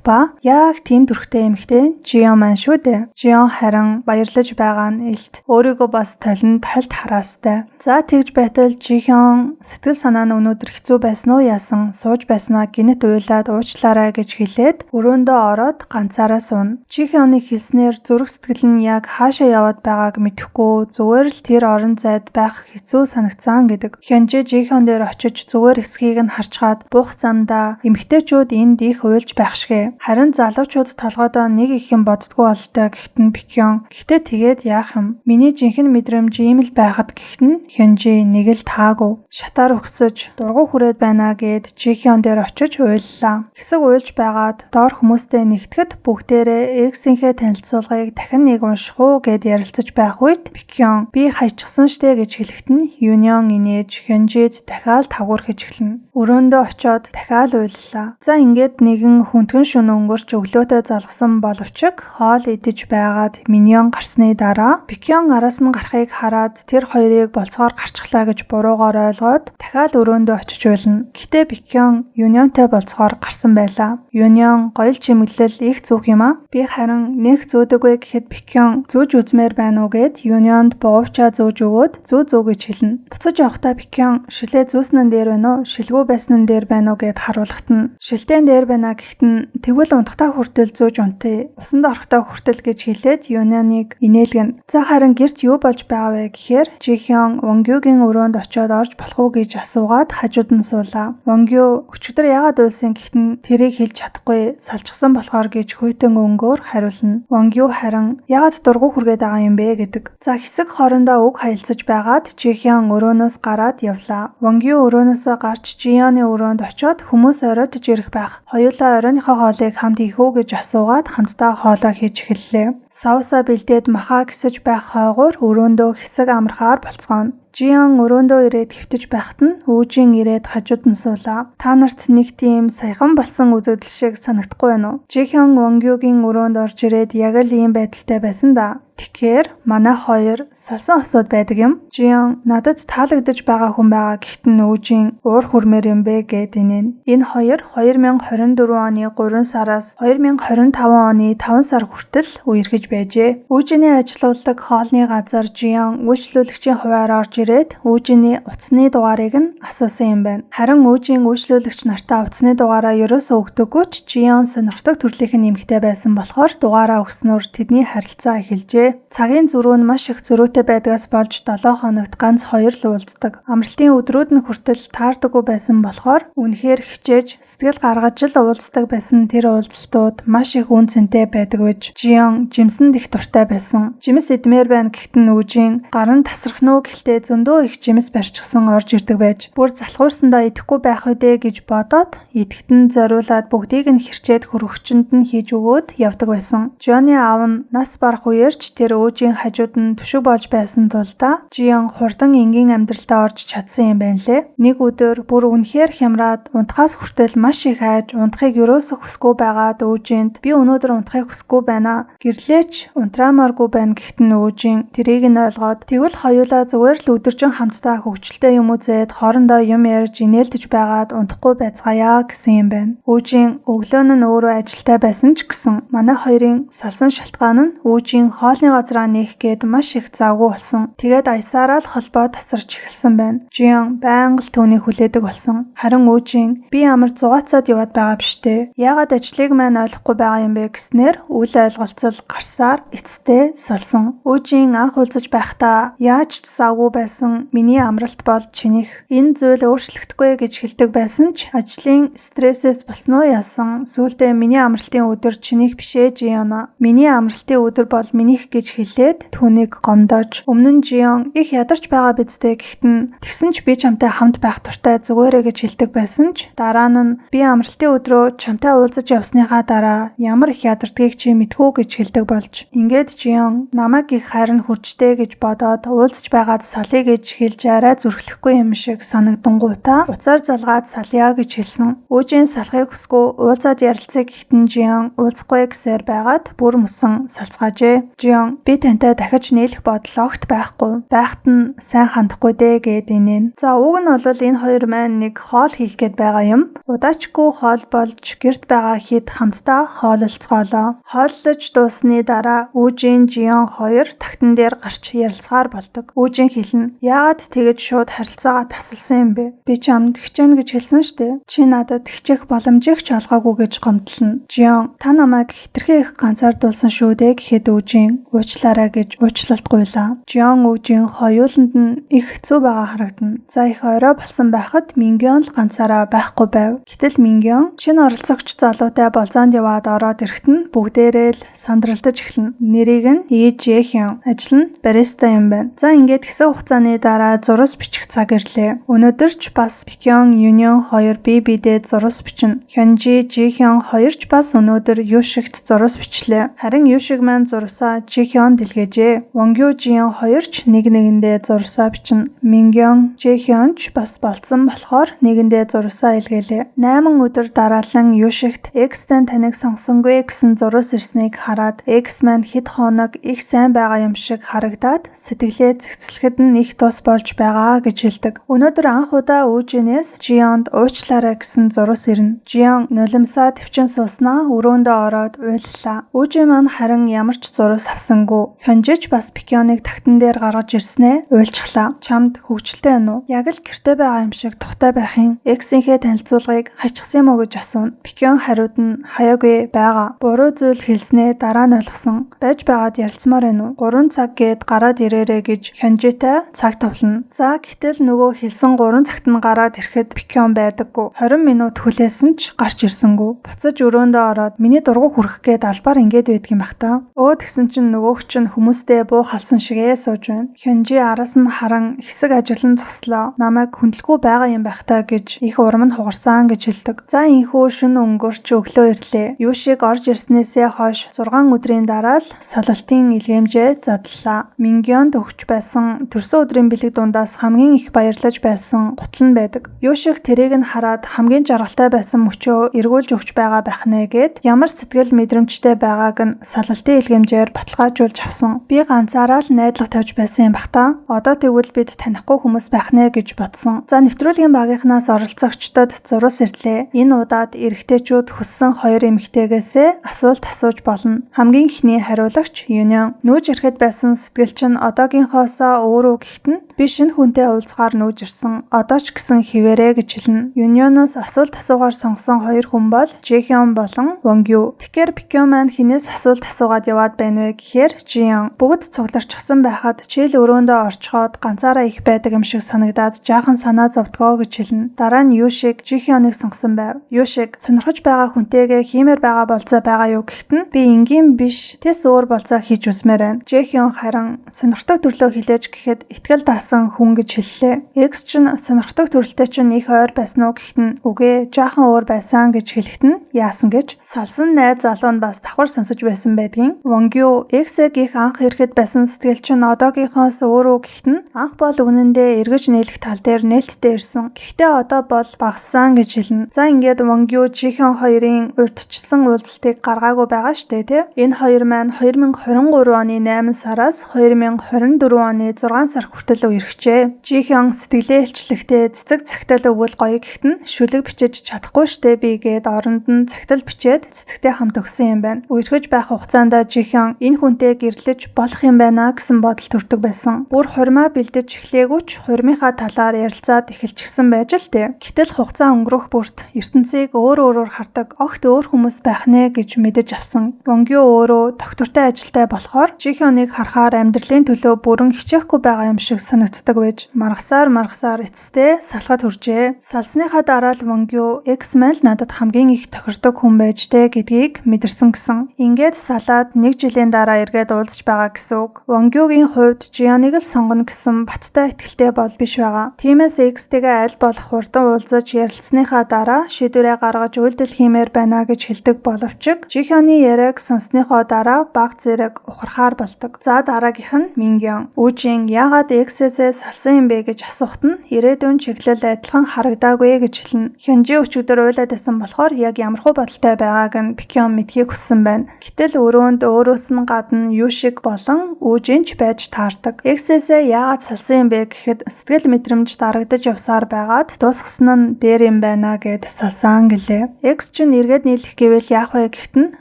Speaker 1: ба яг тийм төрхтэй эмэгтэй Жион маань шүү дээ. Жион харин баярлаж байгаа нь илт. Өөрийгөө бас толинд хальт хараастай. За тэгж байтал Жихён сэтгэл санаа нь өнөөдөр хэцүү байсан уу яасан сууж байснаа гинэт уйлаад уучлаарай гэж хэлээд өрөөндөө ороод ганцаараа сууна. Жихёны хэлснээр зүрх сэтгэл нь яг хаашаа яваад байгааг мэдэхгүй зүгээр л тэр орон зайд байх хэцүү санагцсан гэдэг. Хёнжи Жихён дээр очиж зүгээр эсхийг нь харчгаад буух замдаа эмэгтэйчүүд энд их уйлж байх шигэ. Харин залуучууд толгойдоо нэг их юм боддгоо бололтой гэхэд нь Бэкхён. Гэхдээ тэгээд яах юм? Миний жинхэнэ мэдрэмж ийм л байхад гэхэд нь Хёнжи нэг л таагүй. Шатаар өгсөж дургу хүрээд байна гэд Жихён дээр очиж уйллаа. Хэсэг уйлж байгаад доор хүмүүстэй нэгтгэхэд бүгдээрээ эксийнхээ танилцуулгыг дахин нэг унших уу гэд ярилцаж байх үед Бэкхён би хайчихсан штэ гэж хэлэхэд нь Юньон инээж Хёнжид дахиад тавгуур хийж эхэлнэ. Өрөөндөө очиод дахиад уйллаа. За ингээд нэгэн хүндгэн шөнө өнгөрч өглөөтэй залгасан боловч хоол идэж байгаад Миньон гарсны дараа Бэкхён араас нь гарахыг хараад тэр хоёрыг болцоогоор гарчглаа гэж буруугаар ойлгоод дахиад өрөөндөө очиж уйлна. Гэхдээ Бэкхён Юньонтой болцоогоор гарсан байлаа. Юньон гоёл чимэглэл их зүүх юм аа. Би харин нэх зүүдэггүй гэхэд Бэкхён зүүж үзмээр байна уу гэд Юньонд буувчаа зүүж өгөөд зүү зүү гэж хэлнэ. Буцаж явахдаа Бэкхён шилээ зүүсэн нь дээр байна уу? Шилгүү байсан нь дээр байна уу гэд харуулхад нь шилтэн дээр байна гэхэд нь тэгвэл унтахтаа хүртэл зүүж унтъя. Усанд орохдоо хүртэл гэж хэлээд Юньоныг инээлгэнэ. За харин гэрт юу болж байгаа вэ гэхээр Жихён Вонгюгийн өрөөнд очиод орж болох уу гэж асуугаад хажууд нь суулаа. Вонгю өчигдөр яагаад уйлсан гэхэд нь тэрийг хэлж чадахгүй салчихсан болохоор гэж хүйтэн өнгөөр хариулна. Вонгю харин яагаад дургу хүргээд байгаа юм бэ гэдэг. За хэсэг хоорондоо үг хаялцаж байгаад Жихён өрөөнөөс гараад явлаа. Вонгю өрөөнөөсөө гарч Жионы өрөөнд очиод хүмүүс оройтож ирэх байх. Хоёулаа оройныхоо хоолыг хамт хийх үү гэж асуугаад хамтдаа хоолоо хийж эхэллээ. Соусаа бэлдээд махаа гисэж байх хойгуур өрөөндөө хэсэг амархаар болцгооно. Жион өрөөндөө ирээд хэвтэж байхад нь Үжин ирээд хажууд нь суулаа. Та нарт нэг тийм саяхан болсон үзэгдэл шиг санагдахгүй байна уу? Жихён Вонгюгийн өрөөнд орж ирээд яг л ийм байдалтай байсан да. Тэгэхээр манай хоёр салсан осууд байдаг юм. Жион надад таалагдаж байгаа хүн байгаа гэхэд нь Үжин уур хүрмээр юм бэ гэд инээн. Энэ хоёр 2024 оны 3 сараас 2025 оны 5 сар хүртэл үерхэж байжээ. Үжиний ажилуулдаг хоолны газар Жион үйлчлүүлэгчийн хувиар орж ирээд Үжиний утасны дугаарыг нь асуусан юм байна. Харин Үжин үйлчлүүлэгч нартаа утасны дугаараа ерөөсөө өгдөггүй ч Жион сонирхдаг төрлийнх нь эмэгтэй байсан болохоор дугаараа өгснөөр тэдний харилцаа эхэлжээ. Цагийн зөрүү нь маш их зөрүүтэй байдгаас болж 7 хоногт ганц хоёр л уулздаг. Амралтын өдрүүд нь хүртэл таардаггүй байсан болохоор үнэхээр хичээж сэтгэл гаргаж л уулздаг байсан тэр уулзалтууд маш их үн цэнтэй байдаг гэж Жион жимсэнд их дуртай байсан. Жимс идмээр байна гэхэд нь Үжин гар нь тасрах нь уу гэлтэй зөндөө их жимс барьчихсан орж ирдэг байж бүр залхуурсандаа идэхгүй байх үдэ гэж бодоод идэхэд нь зориулаад бүгдийг нь хэрчээд хөрөгчөнд нь хийж өгөөд явдаг байсан. Жионы аав нь нас барах үеэрч тэр Үжин хажууд нь түшиг болж байсан тулдаа Жион хурдан энгийн амьдралдаа орж чадсан юм байна лээ. Нэг өдөр бүр үнэхээр хямраад унтахаас хүртэл маш их айж унтахыг ерөөсөө хүсэхгүй байгаад Үжинд би өнөөдөр унтахыг хүсэхгүй байна. Гэрлээч унтраамааргүй байна гэхэд нь Үжин тэрийг нь ойлгоод тэгвэл хоёулаа зүгээр л өдөржин хамтдаа хөгжилтэй юм үзээд хоорондоо юм ярьж инээлдэж байгаад унтахгүй байцгаая гэсэн юм байна. Үжин өглөө нь өөрөө ажилтай байсан ч гэсэн манай хоёрын салсан шалтгаан нь Үжин хоол Хоолны газраа нээх гээд маш их завгүй болсон. Тэгээд аясаараа л холбоо тасарч эхэлсэн байна. Жион байнга л түүнийг хүлээдэг болсон. Харин Үжин би ямар зугаацаад яваад байгаа биш дээ. Яагаад ажлыг маань ойлгохгүй байгаа юм бэ гэснээр үл ойлголцол гарсаар эцэстээ салсан. Үжин анх уулзаж байхдаа яаж ч завгүй байсан миний амралт бол чинийх. Энэ зүйл өөрчлөгдөхгүй гэж хэлдэг байсан ч ажлын стрессээс болсон уу яасан сүүлдээ миний амралтын өдөр чинийх биш ээ Жиона. Миний амралтын өдөр бол минийх гэж хэлээд түүнийг гомдоож өмнө нь Жион их ядарч байгаа биз дээ гэхэд нь тэгсэн ч би чамтай хамт байх дуртай зүгээрээ гэж хэлдэг байсан ч дараа нь би амралтын өдрөө чамтай уулзаж явсныхаа дараа ямар их ядардгийг чи мэдхүү гэж хэлдэг болж ингээд Жион намайг их хайр нь хүрчтэй гэж бодоод уулзаж байгаад салъя гэж хэлж арай зүрхлэхгүй юм шиг санагдангуутаа уцаар залгаад салъя гэж хэлсэн. Үжин салахыг хүсгүй уулзаад ярилцъя гэхэд нь Жион уулзахгүй гэсээр байгаад бүр мөсөн салцгаажээ. Жион би тантай дахиж нийлэх бодол огт байхгүй. Байхад нь сайн хандахгүй дээ гэд инээн. За уг нь бол энэ хоёр маань нэг хоол хийх гээд байгаа юм. Удаачгүй хоол болж гэрт байгаа хэд хамтдаа хоололцгоолоо. Хооллож дууссаны дараа Үжин Жион хоёр тагтан дээр гарч ярилцгаар болдог. Үжин хэлнэ. Яагаад тэгэж шууд харилцаагаа тасалсан юм бэ? Би чамд хичээнэ гэж хэлсэн штэ. Чи надад хичээх боломжийг ч олгоогүй гэж гомдлно. Жион та намайг хэтэрхий их ганцаардуулсан шүү дээ гэхэд Үжин уучлаарай гэж уучлалт гуйлаа. Жион Үжин хоёуланд нь их хэцүү байгаа харагдана. За их орой болсон байхад Мингён л ганцаараа байхгүй байв. Гэтэл Мингён шинэ оролцогч залуутай болзоонд яваад ороод ирэхэд нь бүгдээрээ л сандралдаж эхэлнэ. Нэрийг нь И Жэхён, ажил нь бариста юм байна. За ингээд хэсэг хугацааны дараа зурус бичих цаг ирлээ. Өнөөдөр ч бас Бэкён Юнион хоёр бие биедээ зурус бичнэ. Хёнжи Жихён хоёр ч бас өнөөдөр Юшигт зурус бичлээ. Харин Юшиг маань зурсаа Жихён дэлгээжээ. Вонгю Жион хоёр ч нэг нэгэндээ зурсаа бичнэ. Мингён Жихён ч бас болцсон болохоор нэгэндээ зурсаа илгээлээ. 8 өдөр дараалан Юшигт X-тэн таныг сонгосонгүй гэсэн зурус ирснийг хараад X маань хэд хоног их сайн байгаа юм шиг харагдаад сэтгэлээ зэгцлэхэд нь их тус болж байгаа гэж хэлдэг. Өнөөдөр анх удаа Үжинээс Жионд уучлаарай гэсэн зурус ирнэ. Жион нулимсаа төвчин сууснаа өрөөндөө ороод уйллаа. Үжин маань харин ямар ч зурус авсангүй. Хёнжиж бас Бэкёныг тагтан дээр гаргаж ирснээ уйлчихлаа. Чамд хөвгчлээ байна уу? Яг л гэрте байгаа юм шиг тухтай байх юм. Эксийнхээ танилцуулгыг хайчихсан юм уу гэж асууна. Бэкён хариуд нь хаяагүй байгаа. Буруу зүйл хэлснээ дараа нь ойлгосон. Байж байгаад ярилцмаар байна уу? 3 цаг гээд гараад ирээрээ гэж Хёнжитай цаг товлоно. За гэтэл нөгөө хэлсэн 3 цагт нь гараад ирэхэд Бэкён байдаггүй. 20 минут хүлээсэн ч гарч ирсэнгүй. Буцаж өрөөндөө ороод миний дургу хүрэх гээд албаар ингээд байдг юм бах та. Өө тэгсэн чинь нөгөөх чинь хүмүүстэй буу халсан шигээ сууж байна. Хёнжи араас нь харан хэсэг ажиллан зогслоо. Намайг хүндлэхгүй байгаа юм байх та гэж их урам нь хугарсан гэж хэлдэг. За инхүү шөнө өнгөрч өглөө ирлээ. Юшиг орж ирснээсээ хойш 6 өдрийн дараа л салалтын илгээмжээ задлаа. Мингёнд өгч байсан төрсөн өдрийн бэлэг дундаас хамгийн их баярлаж байсан гутал нь байдаг. Юшиг тэрийг нь хараад хамгийн жаргалтай байсан мөчөө эргүүлж өгч байгаа байх нэ гэд ямар сэтгэл мэдрэмжтэй байгааг нь салалтын илгээмжээр баталгаажуулж авсан. Би ганцаараа л найдлага тавьж байсан юм бах та. Одоо тэгвэл бид танихгүй хүмүүс байх нэ гэж бодсон. За нэвтрүүлгийн багийнхнаас оролцогчдод зурус ирлээ. Энэ удаад эрэгтэйчүүд хүссэн хоёр эмэгтэйгээсээ асуулт асууж болно. Хамгийн эхний хариулагч Юнион. Нүүж ирэхэд байсан сэтгэл чинь одоогийнхоосоо өөр үү гэхэд нь би шинэ хүнтэй уулзахаар нүүж ирсэн. Одоо ч гэсэн хിവэрэ гэж хэлнэ. Юнионоос асуулт асуугаар сонгосон хоёр хүн бол Жэхён болон Вонгю. Тэгэхээр Бэкён маань хинээс асуулт асуугаад яваад байна вэ гэхээр Жион. Бүгд цугларчихсан байхад чийл өрөөндөө орчхоод ганцаараа их байдаг юм шиг санагдаад жаахан санаа зовдгоо гэж хэлнэ. Дараа нь Юшиг Жихёныг сонгосон байв. Юшиг сонирхож байгаа хүнтэйгээ хиймээр байгаа болцоо байгаа юу гэхэд нь би энгийн биш тэс өөр болцоо хийж үзмээр байна. Жэхён харин сонирхдаг төрлөө хилээж гэхэд итгэл даасан хүн гэж хэллээ. Экс чинь сонирхдаг төрөлтэй чинь их ойр байсан уу гэхэд нь үгүй жаахан өөр байсан гэж хэлэхэд нь яасан гэж салсан найз залуу нь бас давхар сонсож байсан байдгийн. Вонгю Эксэг их анх ирэхэд байсан сэтгэл чинь одоогийнхоос өөр үү гэхэд нь анх бол үнэндээ эргэж нийлэх тал дээр нээлттэй ирсэн. Гэхдээ одоо бол багассан гэж хэлнэ. За ингээд Вонгю Жихэн хоёрын урьдчилсан уулзалтыг гаргаагүй байгаа штэ тий. Энэ хоёр маань 2023 оны 8 сараас 2024 оны 6 сар хүртэл үерхжээ. Жихэн сэтгэлээ илчлэхдээ цэцэг цагтал өгвөл гоё гэхэд нь шүлэг бичиж чадахгүй штэ би гээд оронд нь цагтал бичээд цэцэгтэй хамт өгсөн юм байна. Үерхэж байх хугацаанд Жихэн энэ хүнтэй хүнтэй гэрлэж болох юм байна гэсэн бодол төрдөг байсан. Бүр хурмаа бэлдэж эхлэегүй ч хурмынхаа талаар ярилцаад эхэлчихсэн байж л дээ. Гэтэл хугацаа өнгөрөх бүрт ертөнцийг өөр өөрөөр хардаг огт өөр хүмүүс байх нэ гэж мэдэж авсан. Вонгю өөрөө доктортой ажилтай болохоор Жихёныг харахаар амьдралын төлөө бүрэн хичээхгүй байгаа юм шиг санагддаг байж маргасаар эцэстээ салхад хүржээ. Салсныхаа дараа л Вонгю X-Man л надад хамгийн их тохирдог хүн байж тэ гэдгийг мэдэрсэн гэсэн. Ингээд салаад нэг жилийн дараа эргээд уулзч байгаа гэсэн үг. Вонгюгийн хувьд Жионыг л сонгоно гэсэн баттай итгэлтэй бол биш байгаа. Тиймээс X-тэйгээ аль болох хурдан уулзаж ярилцсныхаа дараа шийдвэрээ гаргаж үйлдэл хиймээр байна гэж хэлдэг боловч Жихёны яриаг сонссныхоо дараа баг зэрэг ухрахаар болдог. За дараагийнх нь Мингён. Үжин яагаад X-ээсээ салсан юм бэ гэж асуухт нь ирээдүйн чиглэл адилхан харагдаагүй гэж хэлнэ. Хёнжи өчигдөр уйлаад байсан болохоор яг ямархуу бодолтой байгааг нь Бэкён мэдхийг хүссэн байна. Гэтэл өрөөнд өөрөөс нь гадна Юшиг болон Үжинч байж таардаг. X-ээсээ яагаад салсан юм бэ гэхэд сэтгэл мэдрэмж дарагдаж явсаар байгаад дуусгасан нь дээр юм байна гэд салсан гэлээ. X чинь эргээд нийлэх гэвэл яах вэ гэхэд нь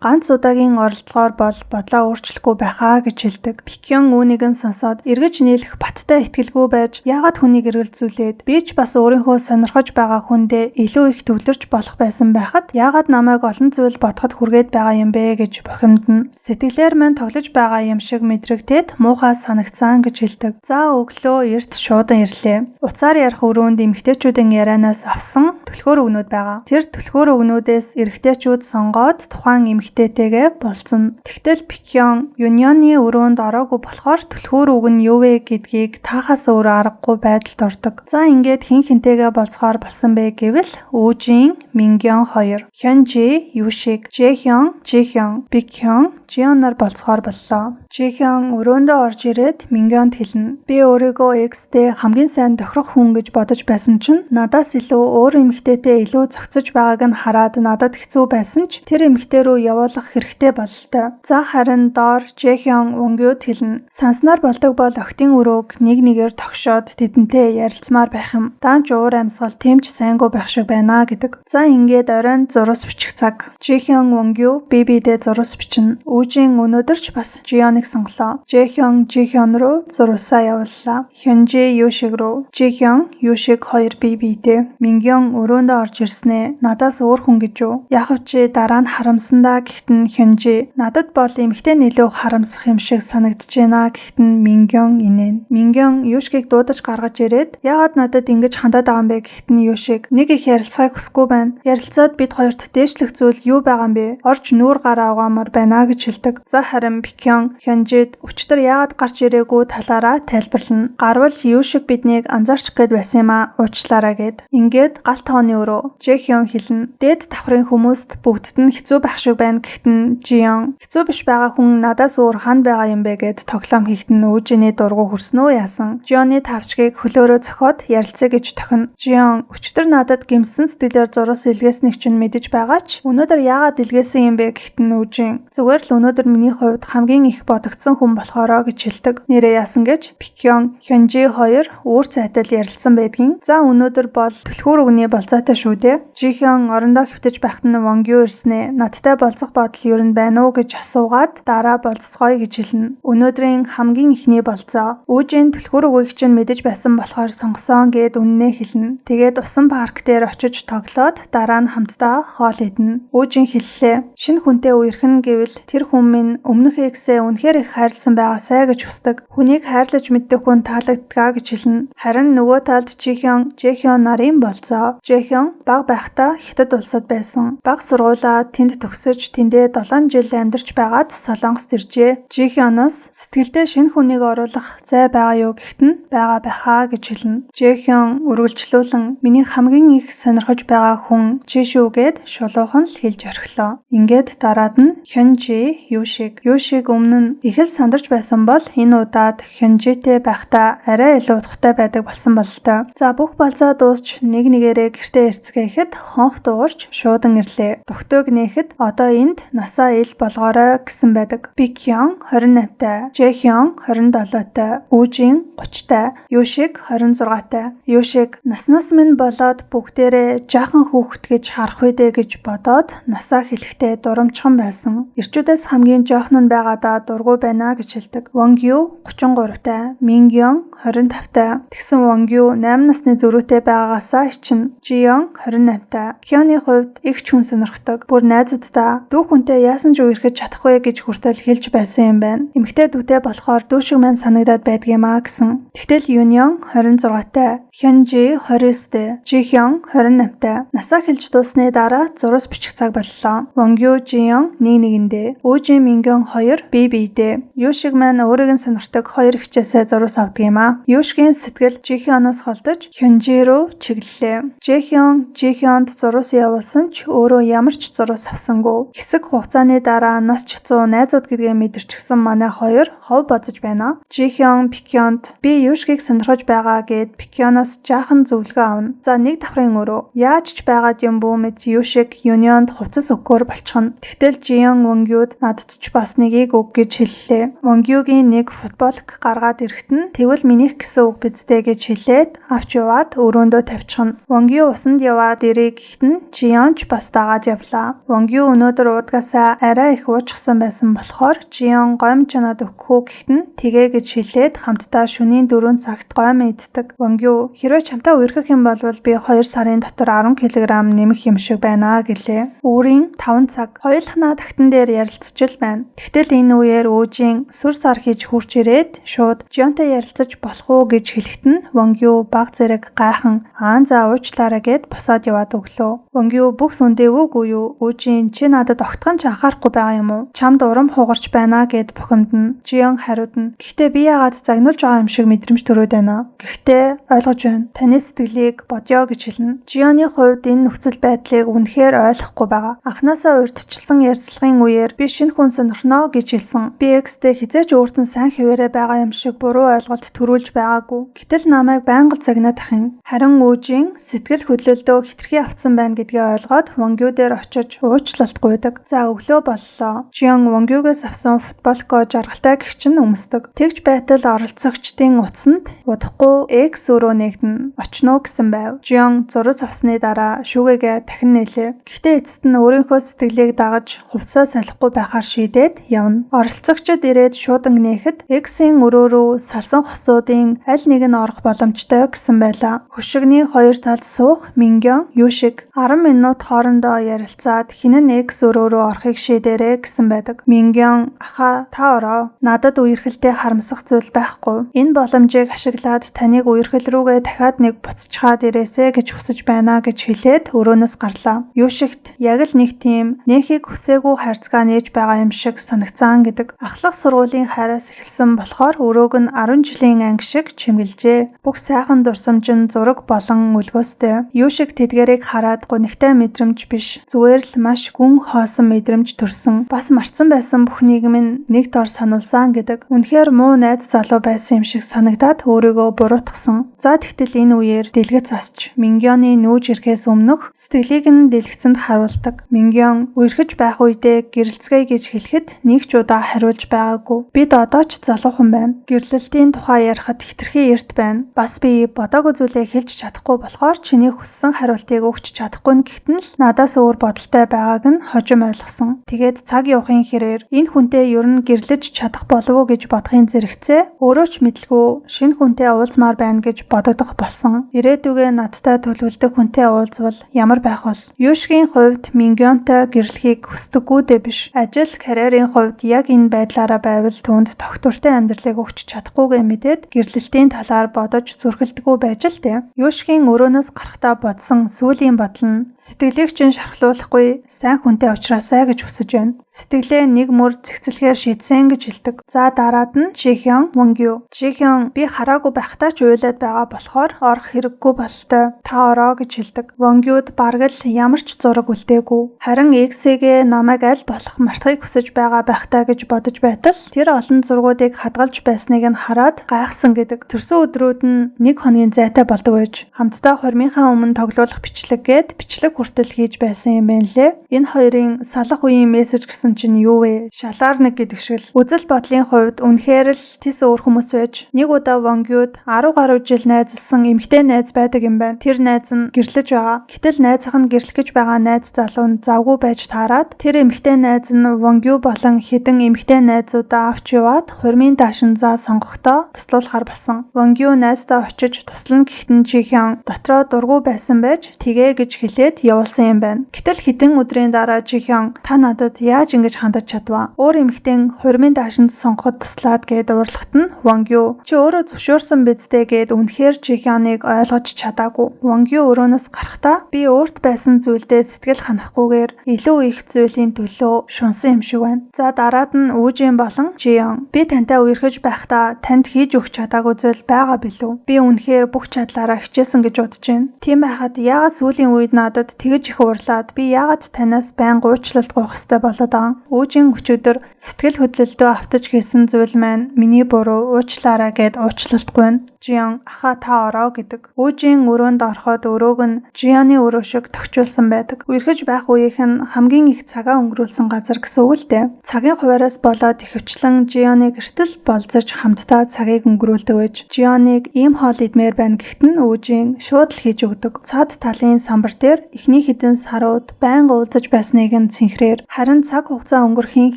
Speaker 1: ганц удаагийн оролдлогоор бол бодлоо өөрчлөхгүй байхаа гэж хэлдэг. Бэкён үүнийг нь сонсоод эргэж нийлэх баттай итгэлгүй байж яагаад хүнийг эргэлзүүлээд би ч бас өөрийнхөө сонирхож байгаа хүндээ илүү их төвлөрч болох байсан байхад яагаад намайг олон зүйл бодоход хүргээд байгаа юм бэ гэж бохимдно. Сэтгэлээр минь тоглож байгаа юм шиг мэдрэгдээд муухай санагцсан гэж хэлдэг. За өглөө эрт шуудан ирлээ. Уцаар ярих өрөөнд эмэгтэйчүүдийн ярианаас авсан түлхүүр өгнүүд байгаа. Тэр түлхүүр өгнүүдээс эрэгтэйчүүд сонгоод тухайн эмэгтэйтэйгээ болцсон. Тэгтэл Бэкён Юнионы өрөөнд ороогүй болохоор түлхүүр үг нь юу вэ гэдгийг таахаас өөр аргагүй байдалд ордог. За ингээд хэн хэнтэйгээ болцохоор болсон бэ гэвэл Үжин, Мингён хоёр, Хёнжи, Юшиг, Жэхён, Жихён, Бэкхён, Жионор болцохоор боллоо. Жихён өрөөндөө орж ирээд Мингёнд хэлнэ. Би өөрийгөө X-тэй хамгийн сайн тохирох хүн гэж бодож байсан чинь надаас илүү өөр эмэгтэйтэй илүү зохицож байгааг нь хараад надад хэцүү байсан ч тэр эмэгтэй рүү явуулах хэрэгтэй бололтой. За харин доор Жэхён Вонгюд хэлнэ. Санснаар болдог бол охидын өрөөг нэг нэгээр тогшоод тэдэнтэй ярилцмаар байх юм. Даанч уур амьсгал тийм ч сайнгүй байх шиг байна гэдэг. За ингээд оройн зурус бичих цаг. Жихён Вонгю би бидээ зурус бичнэ. Үжин өнөөдөр ч бас Жионыг сонголоо. Жэхён Жихён руу зурусаа явууллаа. Хёнжи Юшиг рүү. Жихён Юшиг хоёр би бидээ. Мингён өрөөндөө орж ирснээ. Надаас өөр хүн гэж юу? Яг чи дараа нь харамсандаа гэхэд нь Хёнжи надад бол эмэгтэй нь илүү харамсах юм шиг санагдаж байна гэхэд нь Мингён инээн. Мингён Юшгийг дуудаж гаргаж ирээд яагаад надад ингэж хандаад байгаа юм бэ гэхэд нь Юшиг нэг их ярилцахыг хүсэхгүй байна. Ярилцаад бид хоёрт дээшлэх зүйл юу байгаа юм бэ? Орж нүүр гараа угаамаар байна гэж хэлдэг. За харин Бэкён Хёнжид өчтөр яагаад гарч ирээгүй талаараа тайлбарлана. Гарвал Юшиг биднийг анзаарчих гээд байсан юм аа уучлаарай гэд. Ингээд гал тогооны өрөө Жэхён хэлнэ. Дээд давхрын хүмүүст бүгдд нь хэцүү байх шиг байна гэхэд нь Жион хэцүү биш байгаа хүн надаас өөр ханд байгаа юм бэ гэд тоглоом хийхэд нь Үжиний дургу хүрсэн үү яасан. Жионы тавчгийг хөлөөрөө цохиод ярилцъя гэж тохино. Жион өчтөр надад гэмсэн сэтгэлээр зурус илгээснийг чинь мэдэж байгаа ч өнөөдөр яагаад илгээсэн юм бэ гэхэд нь Үжин зүгээр л өнөөдөр миний хувьд хамгийн их бодогдсон хүн болохоороо гэж хэлдэг. Нэрээ яасан гэж Бэкён Хёнжи хоёр үүр цайтал ярилцсан байдгийн. За өнөөдөр бол түлхүүр үгний болцоотой шүү дээ. Жихён орондоо хэвтэж байхад нь Вонгю ирснээ. Надтай болцох бодол ер нь байна уу гэж асуугаад дараа болцоцгоё гэж хэлнэ. Өнөөдрийн хамгийн эхний болцоо. Үжин түлхүүр үгийг чинь мэдэж байсан болохоор сонгосон гэд үннээ хэлнэ. Тэгээд усан парк дээр очиж тоглоод дараа нь хамтдаа хоол идэнэ. Үжин хэллээ. Шинэ хүнтэй үерхэн гэвэл тэр хүн минь өмнөх эксээ үнэхээр их хайрлсан байгаасай гэж хүсдэг. Хүнийг хайрлаж мэддэг хүн таалагдгаа гэж хэлнэ. Харин нөгөө талд Жихён, Жэхён нарын болцоо. Жэхён баг байхдаа Хятад улсад байсан. Баг сургуулаа тэнд төгсөж тэндээ 7 жил амьдарч байгаад Солонгост иржээ. Жихёноос сэтгэлдээ шинэ хүнийг оруулах зай байгаа юу гэхэд нь байгаа байхаа гэж хэлнэ. Жэхён үргэлжлүүлэн миний хамгийн их сонирхож байгаа хүн чи шүү гэд шулуухан л хэлж орхилоо. Ингээд дараад нь Хёнжи Юшиг. Юшиг өмнө нь их л сандарч байсан бол энэ удаад Хёнжитэй байхдаа арай илүү утгатай байдаг болсон бололтой. За бүх болцоо дуусч нэг нэгээрээ гэртээ ирцгээхэд хонх дуугарч шуудан ирлээ. Дугтуйг нээхэд одоо энд насаа ил болгоорой гэсэн байдаг. Бэкхён 28-тай, Жэхён 27-тай, Үжин 30-тай, Юшиг 26-тай. Юшиг наснаас минь болоод бүгдээрээ жаахан хүүхэд гэж харах үедээ гэж бодоод насаа хэлэхдээ дурамчхан байсан. Эрчүүдээс хамгийн жоохон нь байгаа байгаадаа дургүй байна гэж хэлдэг. Вонгю 33-тай, Мингён 25-тай. Тэгсэн Вонгю 8 насны зөрүүтэй байгаагаасаа ичнэ. Жиён 28-тай. Кёны хувьд их ч хүн сонирхдог. Бүр найзууддаа дүү хүнтэй яасан ч үерхэж чадахгүй гэж хүртэл хэлж байсан юм байна. Эмэгтэй дүүтэй болохоор дүү шиг маань санагдаад байдгиймаа гэсэн. Тэгтэл Юньон 26-тай, Хёнжи 29-тэй, Жихён 28-тай. Насаа хэлж дууссаны дараа зурус бичих цаг боллоо. Вонгю, Жиён нэг нэгэндээ, Үжин Мингён хоёр бие биедээ. Юшиг маань өөрийг нь сонирхдаг хоёр хичээсээ зурус авдаг юм аа. Юшгийн сэтгэл Жихёноос холдож Хёнжи рүү чиглэлээ. Жихён Жихёнд зурус явуулсан ч өөрөө ямар ч зурус авсангүй. Хэсэг хугацааны дараа нас чицүү найзууд гэдгээ мэдэрчихсэн манай хоёр хов бозож байна. Жихён Пикёнд би Юшгийг сонирхож байгаа гэд Пикёноос жаахан зөвлөгөө авна. За нэг давхрын өрөө. Яаж ч байгаад юм бүү мэд Юшиг Юньонд хувцас өгөхөөр болчихно. Тэгтэл Жиён Вонгюд надад ч бас нэгийг өг гэж хэллээ. Вонгюгийн нэг футболк гаргаад ирэхэд нь тэгвэл минийх гэсэн үг биз дээ гэж хэлээд авч яваад өрөөндөө тавьчихна. Вонгю усанд яваад ирээ гэхэд нь Жиён ч бас дагаад явлаа. Вонгю өнөөдөр уудгаасаа арай их уучихсан байсан болохоор Жиён гойм чанаад өгөх үү гэхэд нь тэгээ гэж хэлээд хамтдаа шөнийн 4 цагт гойм иддэг. Вонгю хэрвээ чамтай үерхэх юм бол би 2 сарын дотор 10 кг нэмэх юм шиг байна гэлээ. Өөрийн 5 цаг хоёулахнаа тагтан дээр ярилцж л байна. Тэгтэл энэ үеэр Үжин сүр сар хийж хурж ирээд шууд Жионтой ярилцаж болох уу гэж хэлэхэд нь Вонгю баг зэрэг гайхан аан за уучлаарай гэд босоод яваад өглөө. Вонгю бүх сүндэвүүгүй юу? Үжин чи надад огтхон ч анхаарахгүй байгаа юм уу? Чамд урам хугарч байна гэд бухимдна. Жион хариудна. Гэхдээ би яагаад загнуулж байгаа юм шиг мэдрэмж төрөөд байна. Гэхдээ ойлгож байна. Таны сэтгэлийг бодё гэж хэлнэ. Жионы хувьд энэ нөхцөл байдлыг үнэхээр ойлгохгүй байгаа. Анхнаасаа урьдчилсан ярилцлагын үеэр би шинэ хүн сонирхно гэж хэлсэн. Би экстэй хэзээ ч өөрт нь сайн хэвээрээ байгаа юм шиг буруу ойлголт төрүүлж байгаагүй. Гэтэл намайг байнга л загнаад ах юм. Харин Үжин сэтгэл хөдлөлдөө хэтэрхий автсан байна гэдгээ ойлгоод Вонгю дээр очиж уучлалт гуйдаг. За өглөө боллоо. Жион Вонгюгээс авсан футболко жаргалтай гэгч нь өмсдөг. Тэгж байтал оролцогчдын утсанд удахгүй X өрөө нэгдэн очно гэсэн байв. Жион зурус авсны дараа шүүгээгээ дахин нээлээ. Гэхдээ эцэст нь өөрийнхөө сэтгэлийг дагаж хувцсаа солихгүй байхаар шийдээд явна. Оролцогчид ирээд шууданг нээхэд X-ийн өрөө рүү салсан хосуудын аль нэг нь орох боломжтой гэсэн байлаа. Хөшигний хоёр талд суух Мингён Юшиг 10 минут хоорондоо ярилцаад хэн нь X өрөө рүү орохыг шийдээрэй гэсэн байдаг. Мингён ахаа та ороо. Надад үерхэлтэй харамсах зүйл байхгүй. Энэ боломжийг ашиглаад таныг үерхэл рүүгээ дахиад нэг буцчихаад ирээсэ гэж хүсэж байна гэж хэлээд өрөөнөөс гарлаа. Юшигт яг л нэг тийм нээхийг хүсээгүй харьцгаа нээж байгаа юм шиг санагцсан гэдэг. Ахлах сургуулийн хайраас эхэлсэн болохоор өрөөг нь 10 жилийн анги шиг чимгэлжээ. Бүх сайхан дурсамж нь зураг болон өлгөөстэй. Юшиг тэдгэрийг хараад гунигтай мэдрэмж биш. Зүгээр л маш гүн хоосон мэдрэмж төрсөн. Бас мартсан байсан бүхнийг минь нэг дор сануулсан гэдэг. Үнэхээр муу найз залуу байсан юм шиг санагдаад өөрийгөө буруутгасан. За тэгтэл энэ үеэр дэлгэц асч Мингёны нүүж ирэхээс өмнөх сэтгэлийг нь дэлгэцэнд харуулдаг. Мингён үерхэж байх үедээ гэрэлцгээе гэж хэлэхэд нэг ч удаа хариулж байгаагүй. Бид одоо ч залуухан байна. Гэрлэлтийн тухай ярихад хэтэрхий эрт байна. Бас би бодоогүй зүйлээ хэлж чадахгүй болохоор чиний хүссэн хариултыг өгч чадахгүй нь гэхэд нь л надаас өөр бодолтой байгааг нь хожим ойлгосон. Тэгээд цаг явахын хэрээр энэ хүнтэй ер нь гэрлэж чадах болов уу гэж бодохын зэрэгцээ өөрөө ч мэдлгүй шинэ хүнтэй уулзмаар байна гэж бодогдох болсон. Ирээдүгээ надтай төлөвлөдөг хүнтэй уулзвал ямар байх вэ? Юшгийн хувьд Мингёнтой гэрлэхийг хүсдэггүй дээ биш. Ажил, карьерийн хувьд яг энэ байдлаараа байвал түүнд тогтвортой амьдралыг өгч чадахгүйгээ мэдээд гэрлэлтийн талаар бодож зүрхэлдэггүй байж л дээ. Юшгийн өрөөнөөс гарахдаа бодсон сүүлийн бодол нь сэтгэлийг чинь шархлуулахгүй сайн хүнтэй уулзраасай гэж хүсэж байна. Сэтгэлээ нэг мөр зэгцлэхээр шийдсэн гэж хэлдэг. За дараад нь Жихён Вонгю. Жихён би хараагүй байхдаа ч уйлаад байгаа болохоор орох хэрэггүй бололтой. Та ороо гэж хэлдэг. Вонгюд бараг л ямар ч зураг үлдээгүй. Харин X-гээ намайг аль болох мартахыг хүсэж байгаа байх таа гэж бодож байтал тэр олон зургуудыг хадгалж байсныг нь хараад гайхсан гэдэг. Төрсөн өдрүүд нь нэг хоногийн зайтай болдог байж хамтдаа хормынхаа өмнө тоглуулах бичлэг гээд бичлэг хүртэл хийж байсан юм байна лээ. Энэ хоёрын салах үеийн мессеж гэсэн чинь юу вэ? Шалаар нэг гэдэг шиг л үзэл бодлын хувьд үнэхээр л тис өөр хүмүүс байж нэг удаа Вонгюд 10 гаруй жил найзалсан эмэгтэй найз байдаг юм байна. Тэр найз нь гэрлэж байгаа. Гэтэл найзах нь гэрлэх гэж байгаа найз залуу нь завгүй байж таарад тэр эмэгтэй найз нь Вонгю болон хэдэн эмэгтэй найзуудаа авч яваад хурмын даашинзаа сонгохдоо туслуулахар болсон. Вонгю найздаа очиж туслана гэхэд нь Жихён дотроо дургүй байсан байж тэгээ гэж хэлээд явуулсан юм байна. Гэтэл хэдэн өдрийн дараа Жихён та надад яаж ингэж хандаж чадваа? Өөр эмэгтэй хурмын даашинз сонгоход туслаад гээд уурлахад нь Вонгю чи өөрөө зөвшөөрсөн биз дээ гээд үнэхээр Жихёныг ойлгож чадаагүй. Вонгю өрөөнөөс гарахдаа би өөрт байсан зүйлдээ сэтгэл ханахгүйгээр илүү их зүйлийн төлөө шунсан юм шиг байна. За дараад нь Үжин болон Жион. Би тантай үерхэж байхдаа танд хийж өгч чадаагүй зүйл байгаа билүү? Би үнэхээр бүх чадлаараа хичээсэн гэж бодож байна. Тийм байхад яагаад сүүлийн үед надад тэгэж их уурлаад би яагаад танаас байнга уучлалт гуйх ёстой болоод байгаа юм? Үжин өчигдөр сэтгэл хөдлөлдөө автаж хийсэн зүйл маань миний буруу, уучлаарай гэд уучлалт гуйна. Жион ахаа та ороо гэдэг. Үжин өрөөнд ороход өрөөг нь Жионы өрөө шиг тохижуулсан байдаг. Үерхэж байх үеийнх нь хамгийн их цагаа өнгөрүүлсэн газар гэсэн үг л дээ. Цагийн хуваараас болоод ихэвчлэн Жионы гэртэл болзож хамтдаа цагийг өнгөрүүлдэг байж Жионыг ийм хоол идмээр байна гэхэд нь Үжин шууд л хийж өгдөг. Цаад талын самбар дээр эхний хэдэн сарууд байнга уулзаж байсныг нь цэнхрээр харин цаг хугацаа өнгөрөхийн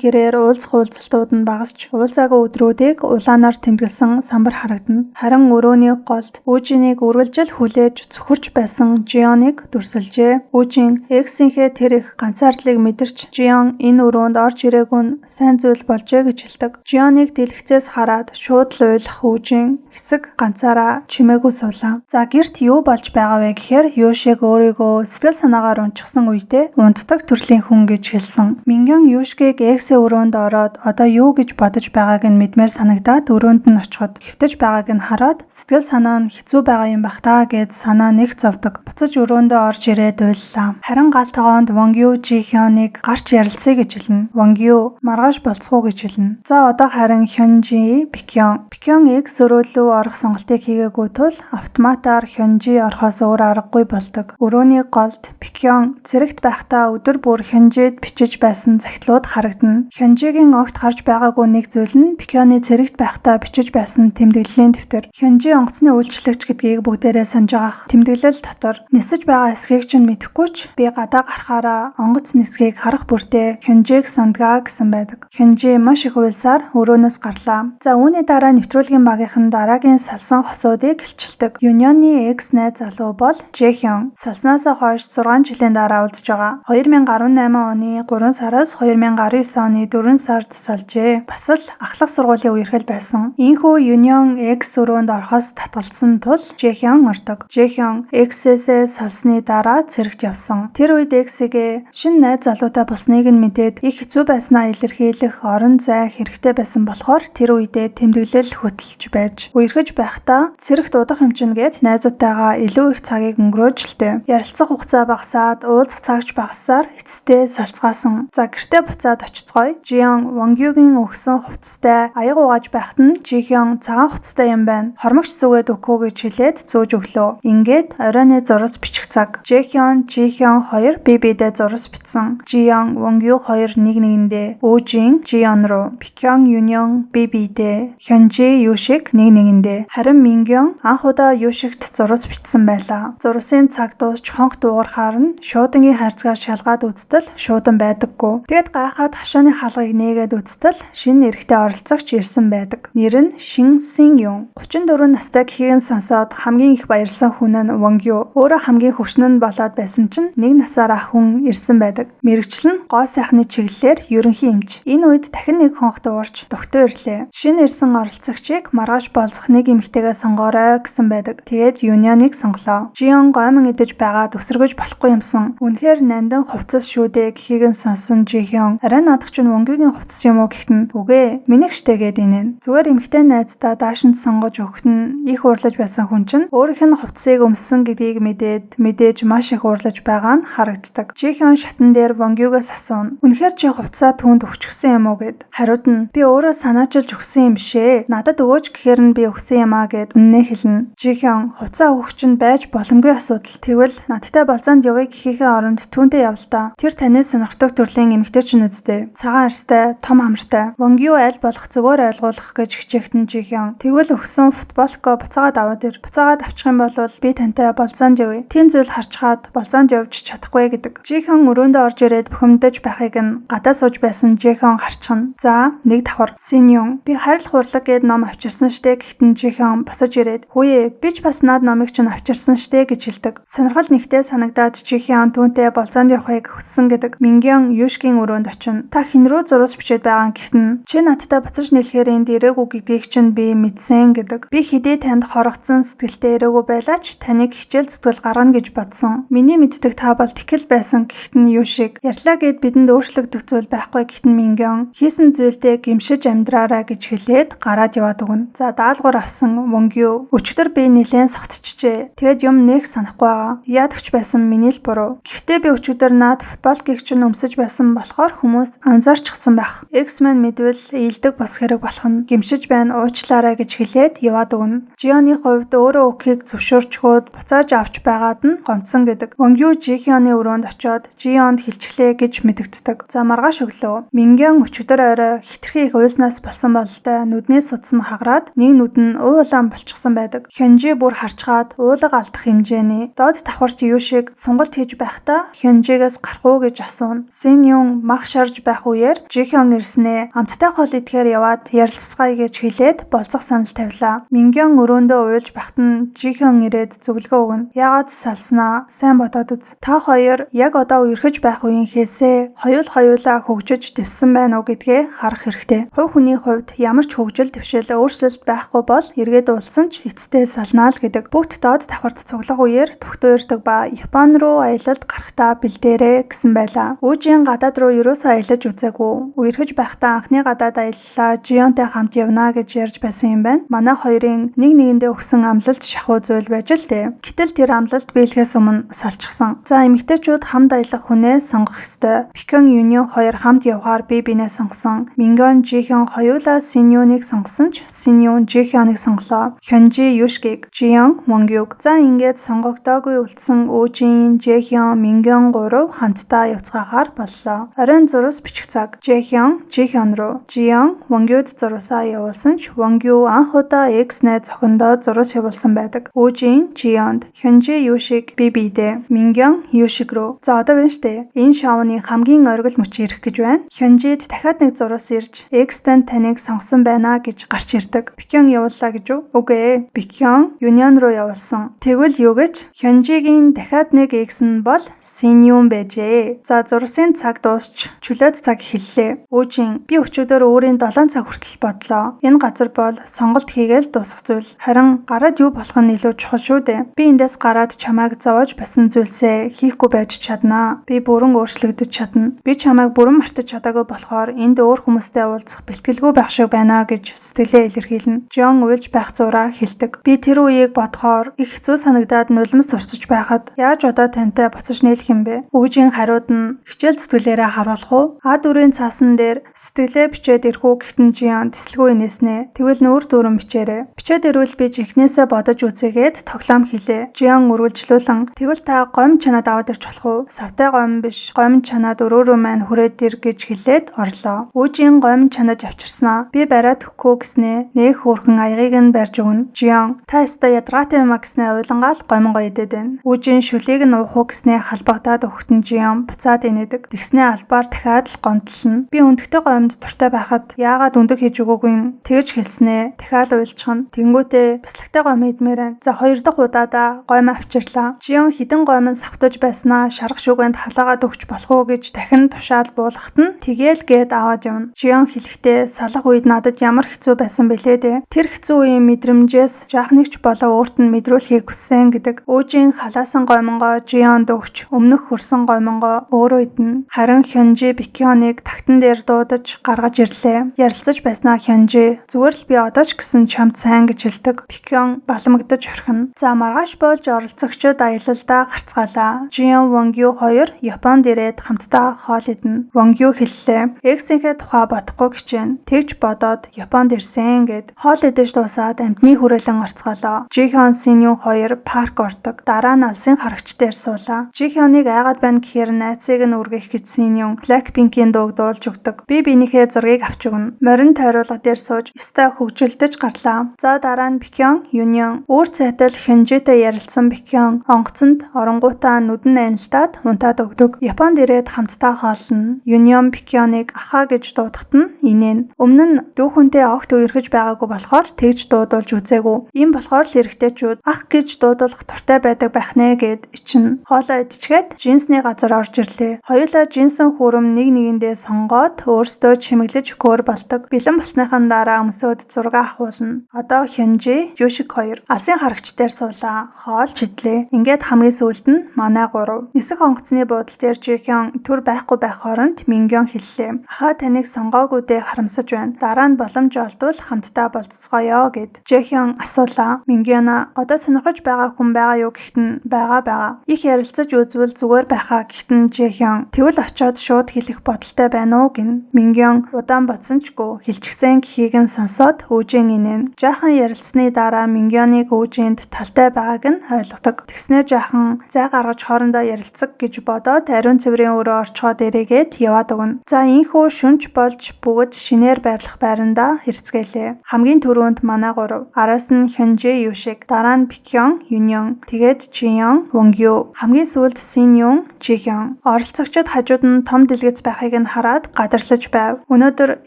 Speaker 1: хэрээр уулзах уулзалтууд нь багасч уулзаагүй өдрүүдийг улаанаар тэмдэглэсэн самбар харагдана. Харин өрөөний голд Үжинийг үргэлжил хүлээж цөхөрч байсан Жионыг дүрсэлжээ. Үжин эксийнхээ тэр их ганцаардлыг мэдэрч Жион энэ өрөөнд орж ирээгүй нь сайн зүйл болжээ гэж хэлдэг. Жионыг дэлгэцээс хараад шууд л уйлах Үжин хэсэг ганцаараа чимээгүй суулаа. За гэрт юу болж байгаа вэ гэхээр Юшиг өөрийгөө сэтгэл санаагаар унчихсан үедээ унтдаг төрлийн хүн гэж хэлсэн. Мингён Юшгийг эксийн өрөөнд ороод одоо юу гэж бодож байгааг нь мэдмээр санагдаад өрөөнд нь очиход хэвтэж байгааг нь хараад сэтгэл санаа нь хэцүү байгаа юм бах та гэд санаа нэг зовдөг. Буцаж өрөөндөө орж ирээд уйллаа. Харин гал тогоонд Вонгю Жихёныг гарч ярилцъя гэж хэлнэ. Вонгю маргааш болцгоо гэж хэлнэ. За одоо харин Хёнжи Бикён. Бикён экс өрөөлөө орох сонголтыг хийгээгүй тул автоматар Хёнжи орохоос өөр аргагүй болдог. Өрөөний голд Бикён цэрэгт байхдаа өдөр бүр Хёнжид бичиж байсан захидлууд харагдана. Хёнжигийн огт харж байгаагүй нэг зүйл нь Бикёны цэрэгт байхдаа бичиж байсан тэмдэглэлийн дэвтэр. Хёнжи онгоцны үйлчлэгч гэдгийг бүгдээрээ санаж байгаах. Тэмдэглэл дотор нисэж байгаа эсхийг чинь мэдэхгүй ч би гадаа гарахаараа онгоц нисхийг харах бүртээ Хёнжиг сандгаа гэсэн байдаг. Хёнжи маш их уйлсаар өрөөнөөс гарлаа. За үүний дараа нэвтрүүлгийн багийнхан дараагийн салсан хосуудыг илчилдэг. Юнионы экс найз залуу бол Жэхён. Салснаасаа хойш 6 жилийн дараа уулзж байгаа. 2018 оны 3 сараас 2019 оны 4 сард салжээ. Бас л ахлах сургуулийн үерхэл байсан. Ийхүү Юнион экс өрөөнд орохоос татгалзсан тул Жэхён ордог. Жэхён эксээсээ салсны дараа цэрэгт явсан. Тэр үед эксигээ шинэ найз залуутай болсныг нь мэдээд их хэцүү байснаа илэрхийлэх орон зай хэрэгтэй байсан болохоор тэр үедээ тэмдэглэл хөтөлж байж үерхэж байхдаа цэрэгт удах юм чинь гээд найзуудтайгаа илүү их цагийг өнгөрөөж л дээ. Ярилцах хугацаа багасаад уулзах цагч багассаар эцэстээ салцгаасан. За гэртээ буцаад очицгоё. Жион Вонгюгийн өгсөн хувцастай аяг угааж байхад нь Жихён цагаан хувцастай юм байна. Хормогч зүгээд өгөх үү гэж хэлээд зүүж өглөө. Ингээд оройны зурас бичих цаг. Жэхён, Жихён хоёр бие биедээ зурас бичсэн. Жион, Вонгю хоёр нэг нэгэндээ, Үжин, Жион руу, Бикён, Юнион бие биедээ, Хёнжи, Юшиг нэг нэгэндээ. Харин Мингён анх удаа Юшигт зурас бичсэн байлаа. Зурасын цаг дуусч хонх дуугархаар нь шуудангийн хайрцгаар шалгаад үзтэл шуудан байдаггүй. Тэгэд гайхаад хашааны хаалгыг нээгээд үзтэл шинэ эрэгтэй оролцогч ирсэн байдаг. Нэр нь Шин Син Юн. 34 настай гэхийг нь сонсоод хамгийн их баярлсан хүн нь Вонгю. Өөрөө хамгийн хөгшин нь болоод байсан чинь нэг насаар ах хүн ирсэн байдаг. Мэргэжил нь гоо сайхны чиглэлээр ерөнхий эмч. Энэ үед дахин нэг хонх дуугарч дугтуй ирлээ. Шинэ ирсэн оролцогчийг маргааш болзох нэг эмэгтэйгээ сонгоорой гэсэн байдаг. Тэгээд Юнионыг сонголоо. Жион гоймон идэж байгаад өсөргөж болохгүй юмсан. Үнэхээр нандин хувцас шүү дээ гэхийг нь сонсон Жихён арай наадах чинь Вонгюгийн хувцас юм уу гэхэд нь үгүй минийх штэ гээд инээн. Зүгээр эмэгтэй найздаа даашинз сонгож өгөхөд нь их уурлаж байсан хүн чинь өөрийнх нь хувцсыг өмссөн гэдгийг мэдээд мэдээж маш их уурлаж байгаа нь харагддаг. Жихён шатан дээр Вонгюгаас асууна. Үнэхээр чи хувцсаа түүнд өгчихсөн юм уу гэд. Хариуд нь би өөрөө санаачилж өгсөн юм бишээ. Надад өгөөч гэхээр нь би өгсөн юм аа гэд үннээ хэлнэ. Жихён хувцсаа өгөх чинь байж боломгүй асуудал. Тэгвэл надтай болзоонд явъя гэхийнхээ оронд түүнтэй явал та. Тэр таны сонирхдаг төрлийн эмэгтэй чинь үсттэй. Цагаан арьстай, том хамартай. Вонгю аль болох зөвөр ойлгуулах гэж хичээхэд нь Жихён. Тэгвэл өгсөн Футболко буцаагаад аваад ир. Буцаагаад авчих юм бол би тантай болзоонд явъя. Тийм зүйл харчхаад болзоонд явж чадахгүй гэдэг. Жихэн өрөөндөө орж ирээд бухимдаж байхыг нь гадаа сууж байсан Жихэн харчихна. За, нэг давхар. Синьюн би харил хурлаг гээд ном авчирсан штэ гэхтэн Жихэн босож ирээд хүүе би ч бас над номыг чинь авчирсан штэ гэж хэлдэг. Сонирхол нэгтээ санагдаад Жихэн түүнтэй болзоонд явахыг хүссэн гэдэг. Мингён Юшгийн өрөөнд очино. Та хэн рүү зурус бичээд байгаа гэхтэн чи надтай буцаж нийлэхээр энд ирээгүй гэдгийг чинь би мэдсэн гэдэг. Би хэдий танд хорогдсон сэтгэлтэй ирээгүй байлаа ч таныг хичээл зүтгэл гаргана гэж бодсон. Миний мэддэг та бол тэгхэл байсан гэхтэн Юшиг ярьлаа гэд бидэнд өөрчлөгдөх зүйл байхгүй гэхтэн Мингён хийсэн зүйлдээ гимшиж амьдраарай гэж хэлээд гараад яваад өгнө. За, даалгавар авсан Вонгю өчигдөр би нэлээд согтчихжээ. Тэгээд юм нэх санахгүй байгаа. Яадагч байсан миний л буруу. Гэхдээ би өчигдөр над футболкийг чинь өмсөж байсан болохоор хүмүүс анзаарчихсан байх. X-Men мэдвэл ийдэг бос хэрэг болох нь гимшиж байна уучлаарай гэж хэлээд яваад өгнө. Жионы хувьд өөрөө өгөхийг зөвшөөрчхөөд буцааж авч байгаад нь гомдсон гэдэг. Вонгю Жихёны өрөөнд очиод Жионд хэлчихлээ гэж мэдэгддэг. За, маргааш өглөө Мингён өчигдөр орой хитрхи их уйлснаас болсон бололтой нүдний судас нь хагараад нэг нүд нь уу улаан болчихсон байдаг. Хёнжи бүр харчгаад уулга алдах хэмжээний доод давхарт Юшиг сонголт хийж байхдаа Хёнжигээс гарах уу гэж асууна. Син Юн мах шарж байх үеэр Жихён ирснээ амттай хоол идэхээр яваад ярилцгаая гэж хэлээд болзох санал тавилаа. Мингён өрөөндөө уйлж байхад нь Жихён ирээд зөвлөгөө өгнө. Яагаад салснаа сайн бодоод үз. Та хоёр яг одоо үерхэж байх үеийнхээсээ хоёулаа хөгжиж дэвсэн байна уу гэдгээ харах хэрэгтэй. Хувь хүний хувьд ямар ч хөгжил дэвшил өөрчлөлт байхгүй бол эргээд уулсан ч эцэстээ салнаа л гэдэг. Бүгд доод давхарт цуглах үеэр түгтүүрдэг ба Япон руу аялалд гарахдаа бэлдээрэй гэсэн байлаа. Үжин гадаад руу ерөөсөө аялаж үзээгүй. Үерхэж байхдаа анхны гадаад аяллаа Жионтой хамт явна гэж ярьж байсан юм байна. Манай хоёрын нэг нэгэндээ өгсөн амлалт шахуу зүйл байж л дээ. Гэтэл тэр амлалт биелэхээс өмнө салчихсан. За, эмэгтэйчүүд хамт аялах хүнээ сонгох ёстой. Бикон Юнион хоёр хамт явахаар бие биенээ сонгосон. Мингон Жихон хоёулаа Синьюныг сонгосон ч Синьюн Жихёныг сонголоо. Хёнжи Юшгийг, Жион Вонгюг. За, ингээд сонгогдоогүй үлдсэн Үжин, Жэхён, Мингон гурав хамтдаа явцгаахаар боллоо. Оройн зурус бичих цаг. Жэхён Жихон руу, Жион Вонгюд зурусаа явуулсан ч Вонгю анх удаа X-нэ зохиндоо зурус явуулсан байдаг. Үжин Жионд, Хёнжи Юшиг би бидээ, Мингён Юшиг рүү. За, одоо байна штэ. Энэ шоуны хамгийн оргил мөч ирэх гэж байна. Хёнжид дахиад нэг зурус ирж X-тэн таныг сонгосон байна гэж гарч ирдэг. Бикён явууллаа гэж үү? Үгүй ээ. Бикён Юнион руу явуулсан. Тэгвэл юу гэж? Хёнжигийн дахиад нэг X нь бол Синьюн байжээ. За, зурсын цаг дуусч чөлөөт цаг эхэллээ. Үжин би өчигдөр өөрийн 7 цаг хүртэл бодлоо. Энэ газар бол сонголт хийгээл дуусах зүйл. Харин гараад юу болох нь илүү чухал шүү дээ. Би эндээс гараад чамайг зовоож байсан зүйлсээ хийхгүй байж чаднаа. Би бүрэн өөрчлөгдөж чадна. Би чамайг бүрэн мартаж чадаагүй болохоор энд өөр хүмүүстэй уулзах бэлтгэлгүй байх шиг байна гэж сэтгэлээ илэрхийлнэ. Жон уйлж байх зураа хэлдэг. Би тэр үеийг бодохоор их хэцүү санагдаад нулимс урсаж байхад яаж одоо тантай буцаж нийлэх юм бэ? Үжийн хариуд нь хичээл зүтгэлээрээ харуулах уу? А дүрийн цаасан дээр сэтгэлээ бичээд ирэх үү гэхтэн Жион тэсэлгүй инээснэ. Тэгвэл нүүр дүүрэн бичээрэй. Бичээд ирвэл би жинхнээсээ бодож үзээгээд тоглоом хэлээ. Жион үргэлжлүүлэн тэгвэл та гомь чанаад аваад ирч болох уу? Савтай гомь биш, гомь чанаад өрөөрөө маань хүрээд ир гэж хэлээд орлоо. Үжин гомь чанаж авчирснаа. Би бариад өгөхгүй гэснээ нэг хөөрхөн аягийг нь барьж өгнө. Жион та өстой ядаргаатай юм а гэснээ уйлангаал гомингоо идээд байна. Үжин шүлийг нь уух уу гэснээ халбагдаад өгөхтөн Жион буцаад инээдэг. Тэгснээ албаар дахиад л гомдлно. Би өндөгтэй гомд дуртай байхад яагаад өндөг хийж өгөөгүй юм? Тэгж хэлснээ дахиад уйлчихна. Тэнгүүтээ бяцлагтай гом идмээр байна. За, хоёр дахь удаадаа гойм авчирлаа. Жион хідэн гойм нь савтаж байснаа шарга шүгэнд халаагаад өгч болох уу гэж дахин тушаал буулгахад нь тэгээл гээд аваад явна. Жион хэлэхдээ салах үед надад ямар хэцүү байсан бэлээ дээ. Тэр хэцүү үеийн мэдрэмжээс жаахныг ч болоо өөрт нь мэдрүүлэхийг хүссэн гэдэг. Үжин халаасан гоймонгоо Жионд өгч өмнөх хөрсөн гоймонгоо өөрөө идэнэ. Харин Хёнжи Бикёныг тагтан дээр дуудаж гаргаж ирлээ. Ярилцаж байснаа Хёнжи зүгээр л би одоо ч гэсэн чамд сайн гэж хэлдэг. Бикён баламгдаж орхино. За, маргааш болж оролцогчид аялалдаа гарцгаалаа. Жион Вонгю хоёр Японд ирээд хамтдаа хоол идэнэ. Вонгю хэллээ. Эксийнхээ тухай бодохгүй хичээнэ. Тэгж бодоод Японд ирсэн гэд. Хоол идэж дуусаад амьтны хүрээлэн орцголоо. Жихон Синюн хоёр парк ордог. Дараа нь алсын харагч дээр суулаа. Жихёныг айгаад байна гэхээр найзыг нь үргэх гэж Синюн Blackpink-ийн дууг дуулж өгдөг. Би биенийхээ зургийг авч өгнө. Морин тойруулга дээр сууж ёстой хөгжилдөж гарлаа. За дараа нь Бэкён, Юнион өөр цайтал Хёнжитэй ярилцсан Бэкён онгоцонд оронгуудаа нүдэн анилтаад унтаад өгдөг. Японд ирээд хамтдаа хооллоно. Юнион Бэкёныг ахаа гэж дуудахад нь инээн. Өмнө нь дүүхүнтэй огт үерхэж байгаагүй болохоор тэгж дуудулж үзээгүй. Ийм болохоор л эрэгтэйчүүд ах гэж дуудуулах дуртай байдаг байх нэ гэд ичнэ. Хоолоо идчихээд джинсний газар орж ирлээ. Хоёулаа джинсэн хүүрэм нэг нэгэндээ сонгоод өөрсдөө чимэглэж өгөхөөр болдог. Бэлэн болсныхан дараа өмсөөд зураг авахулна. Одоо Хёнжи, Юшик хоёр алсын харагч дээр суулаа. Хоол чидлээ. Ингээд хамгийн сүүлд нь манай гурав. Нисэх онгоцны буудал дээр Жихён түр байхгүй байх хооронд Мингён хэллээ. Ахаа таныг сонгоогүйдээ харамсаж байна. Дараа нь боломж олдвол хамтдаа болцгоё гэд. Жихён асуулаа. Мингёна одоо сонирхож байгаа хүн байгаа юу гэхэд нь байгаа. Их ярилцаж үзвэл зүгээр байхаа гэхэд нь Жихён тэгвэл очиод шууд хэлэх бодолтой байна уу гин. Мингён удаан бодсон ч гүй хэлчихсэн гэхийг нь сонсоод өөжин инээн. Жаахан ярилцсны дараа Мингёныг өөжинд талтай байгааг нь ойлгодог. Тэгснээр жаахан зай гаргаж хоорондоо ярилцаг гэж бодоод ариун цэврийн өрөө орчхоод эрээгээд яваад өгнө. За инхүү шүнж болж бүгд шинээр байрлах байрандаа хэрцгээлээ. Хамгийн түрүүнд манай гурав. Араас нь Хёнжи Юшиг, дараа нь Бэкён, Юньон, тэгээд Жиён, Вонгю. Хамгийн сүүлд Синьюн, Жихён. Оролцогчид хажууд нь том дэлгэц байхыг нь хараад гадарлаж байв. Өнөөдөр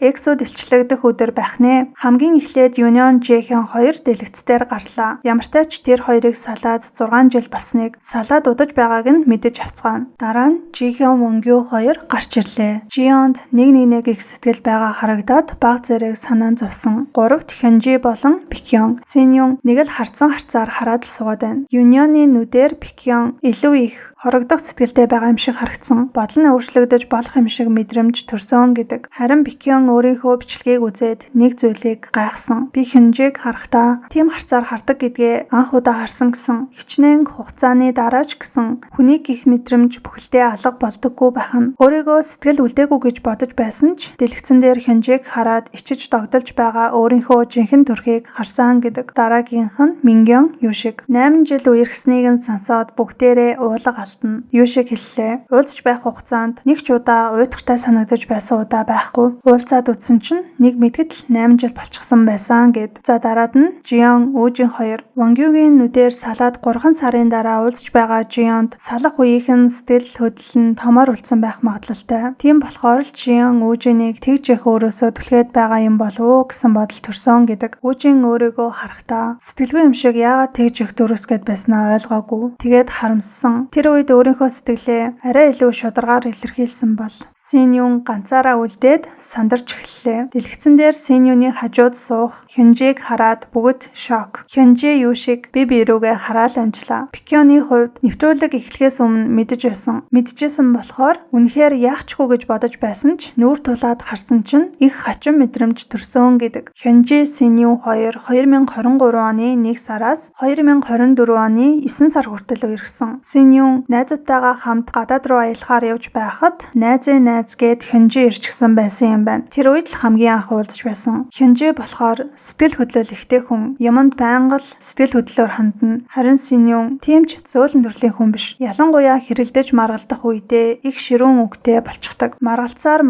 Speaker 1: EXO дэлчлэгдэх өдөр байх нэ. Хамгийн эхлээд Юнион, Жихён хоёр дэлгэцээр гарлаа. Ямартай ч тэр хоёрыг салаад 6 жил болсныг салаад удаж байгааг нь мэдэж авцгаана. Дараа нь Жихён, Вонгю хоёр гарч ирлээ. Жионд нэг нэгнээ их сэтгэл байгаа харагдаад баг зэрэг санаан зовсон. Гуравт Хёнжи болон Бэкён. Синьюн нэг л харцсан харцаар хараад л суугаад байна. Юнионы нүдээр Бэкён илүү их хорогдох сэтгэлтэй байгаа юм шиг харагдсан. Бодол нь өөрчлөгдөж болох юм шиг мэдрэмж төрсөн гэдэг. Харин Бэкён өөрийнхөө бичлэгийг үзээд нэг зүйлийг гайхсан. Би Хёнжиг харахтаа тийм харцаар хардаг гэдгээ анх удаа харсан гэсэн. Хичнээн хугацааны дараа ч гэсэн хүний гих мэдрэмж бүхэлдээ алга болдоггүй байх нь. Өөрийгөө сэтгэл үлдээгүй гэж бодож байсан ч дэлгэцэн дээр Хёнжиг хараад ичиж догдолж байгаа өөрийнхөө жинхэнэ төрхийг харсан гэдэг. Дараагийнх нь Мингён Юшиг. 8 жил үерхсэнийг нь сонсоод бүгдээрээ уулга алтна. Юшиг хэллээ. Уулзч байх хугацаанд нэг ч удаа уйтгартай санагдаж байсан удаа байхгүй. Уулзаад үтсэн чинь нэг мэдгэд л 8 жил болчихсон байсан гэд. За дараад нь Жион, Үүжин хоёр. Вонгюгийн нүдээр салаад 3 сарын дараа уулзч байгаа Жионд салах үеийнх нь сэтгэл хөдлөл нь томоор үлдсэн байх магадлалтай. Тийм болохоор л Жион Үүжинийг тэгж их өөрөөсөө түлхээд байгаа юм болов уу гэсэн бодол төрсөн гэдэг. Үүжин өөрийгөө харахтаа сэтгэлгүй юм шиг яагаад тэгж их дөрөсгээд байснаа ойлгоогүй. Тэгээд харамссан. Тэр үед өөрийнхөө сэтгэлээ арай илүү шударгаар илэрхийлсэн бол Синьюн ганцаараа үлдээд сандарч эхэллээ. Дэлгэцэн дээр Синьюны хажууд суух Хёнжиг хараад бүгд шок. Хёнжи юу шиг би бие рүүгээ хараал амжлаа. Бэкёны хувьд нэвтрүүлэг эхлэхээс өмнө мэдэж байсан. Мэдчихсэн болохоор үнэхээр яах ч гүй гэж бодож байсан ч нүүр тулаад харсан чинь их хачин мэдрэмж төрсөн гэдэг. Хёнжи Синьюн хоёр 2023 оны 1 сараас 2024 оны 9 сар хүртэл үерхсэн. Синьюн найзуудтайгаа хамт гадаад руу аялахаар явж байхад найзын найз гээд Хёнжи ирчихсэн байсан юм байна. Тэр үед л хамгийн анх уулзч байсан. Хёнжи болохоор сэтгэл хөдлөл ихтэй хүн. Юмд байнга л сэтгэл хөдлөлөөр хандна. Харин Синьюн тийм ч зөөлөн төрлийн хүн биш. Ялангуяа хэрэлдэж маргалдах үедээ их ширүүн үгтэй болчихдог. Маргалцсаар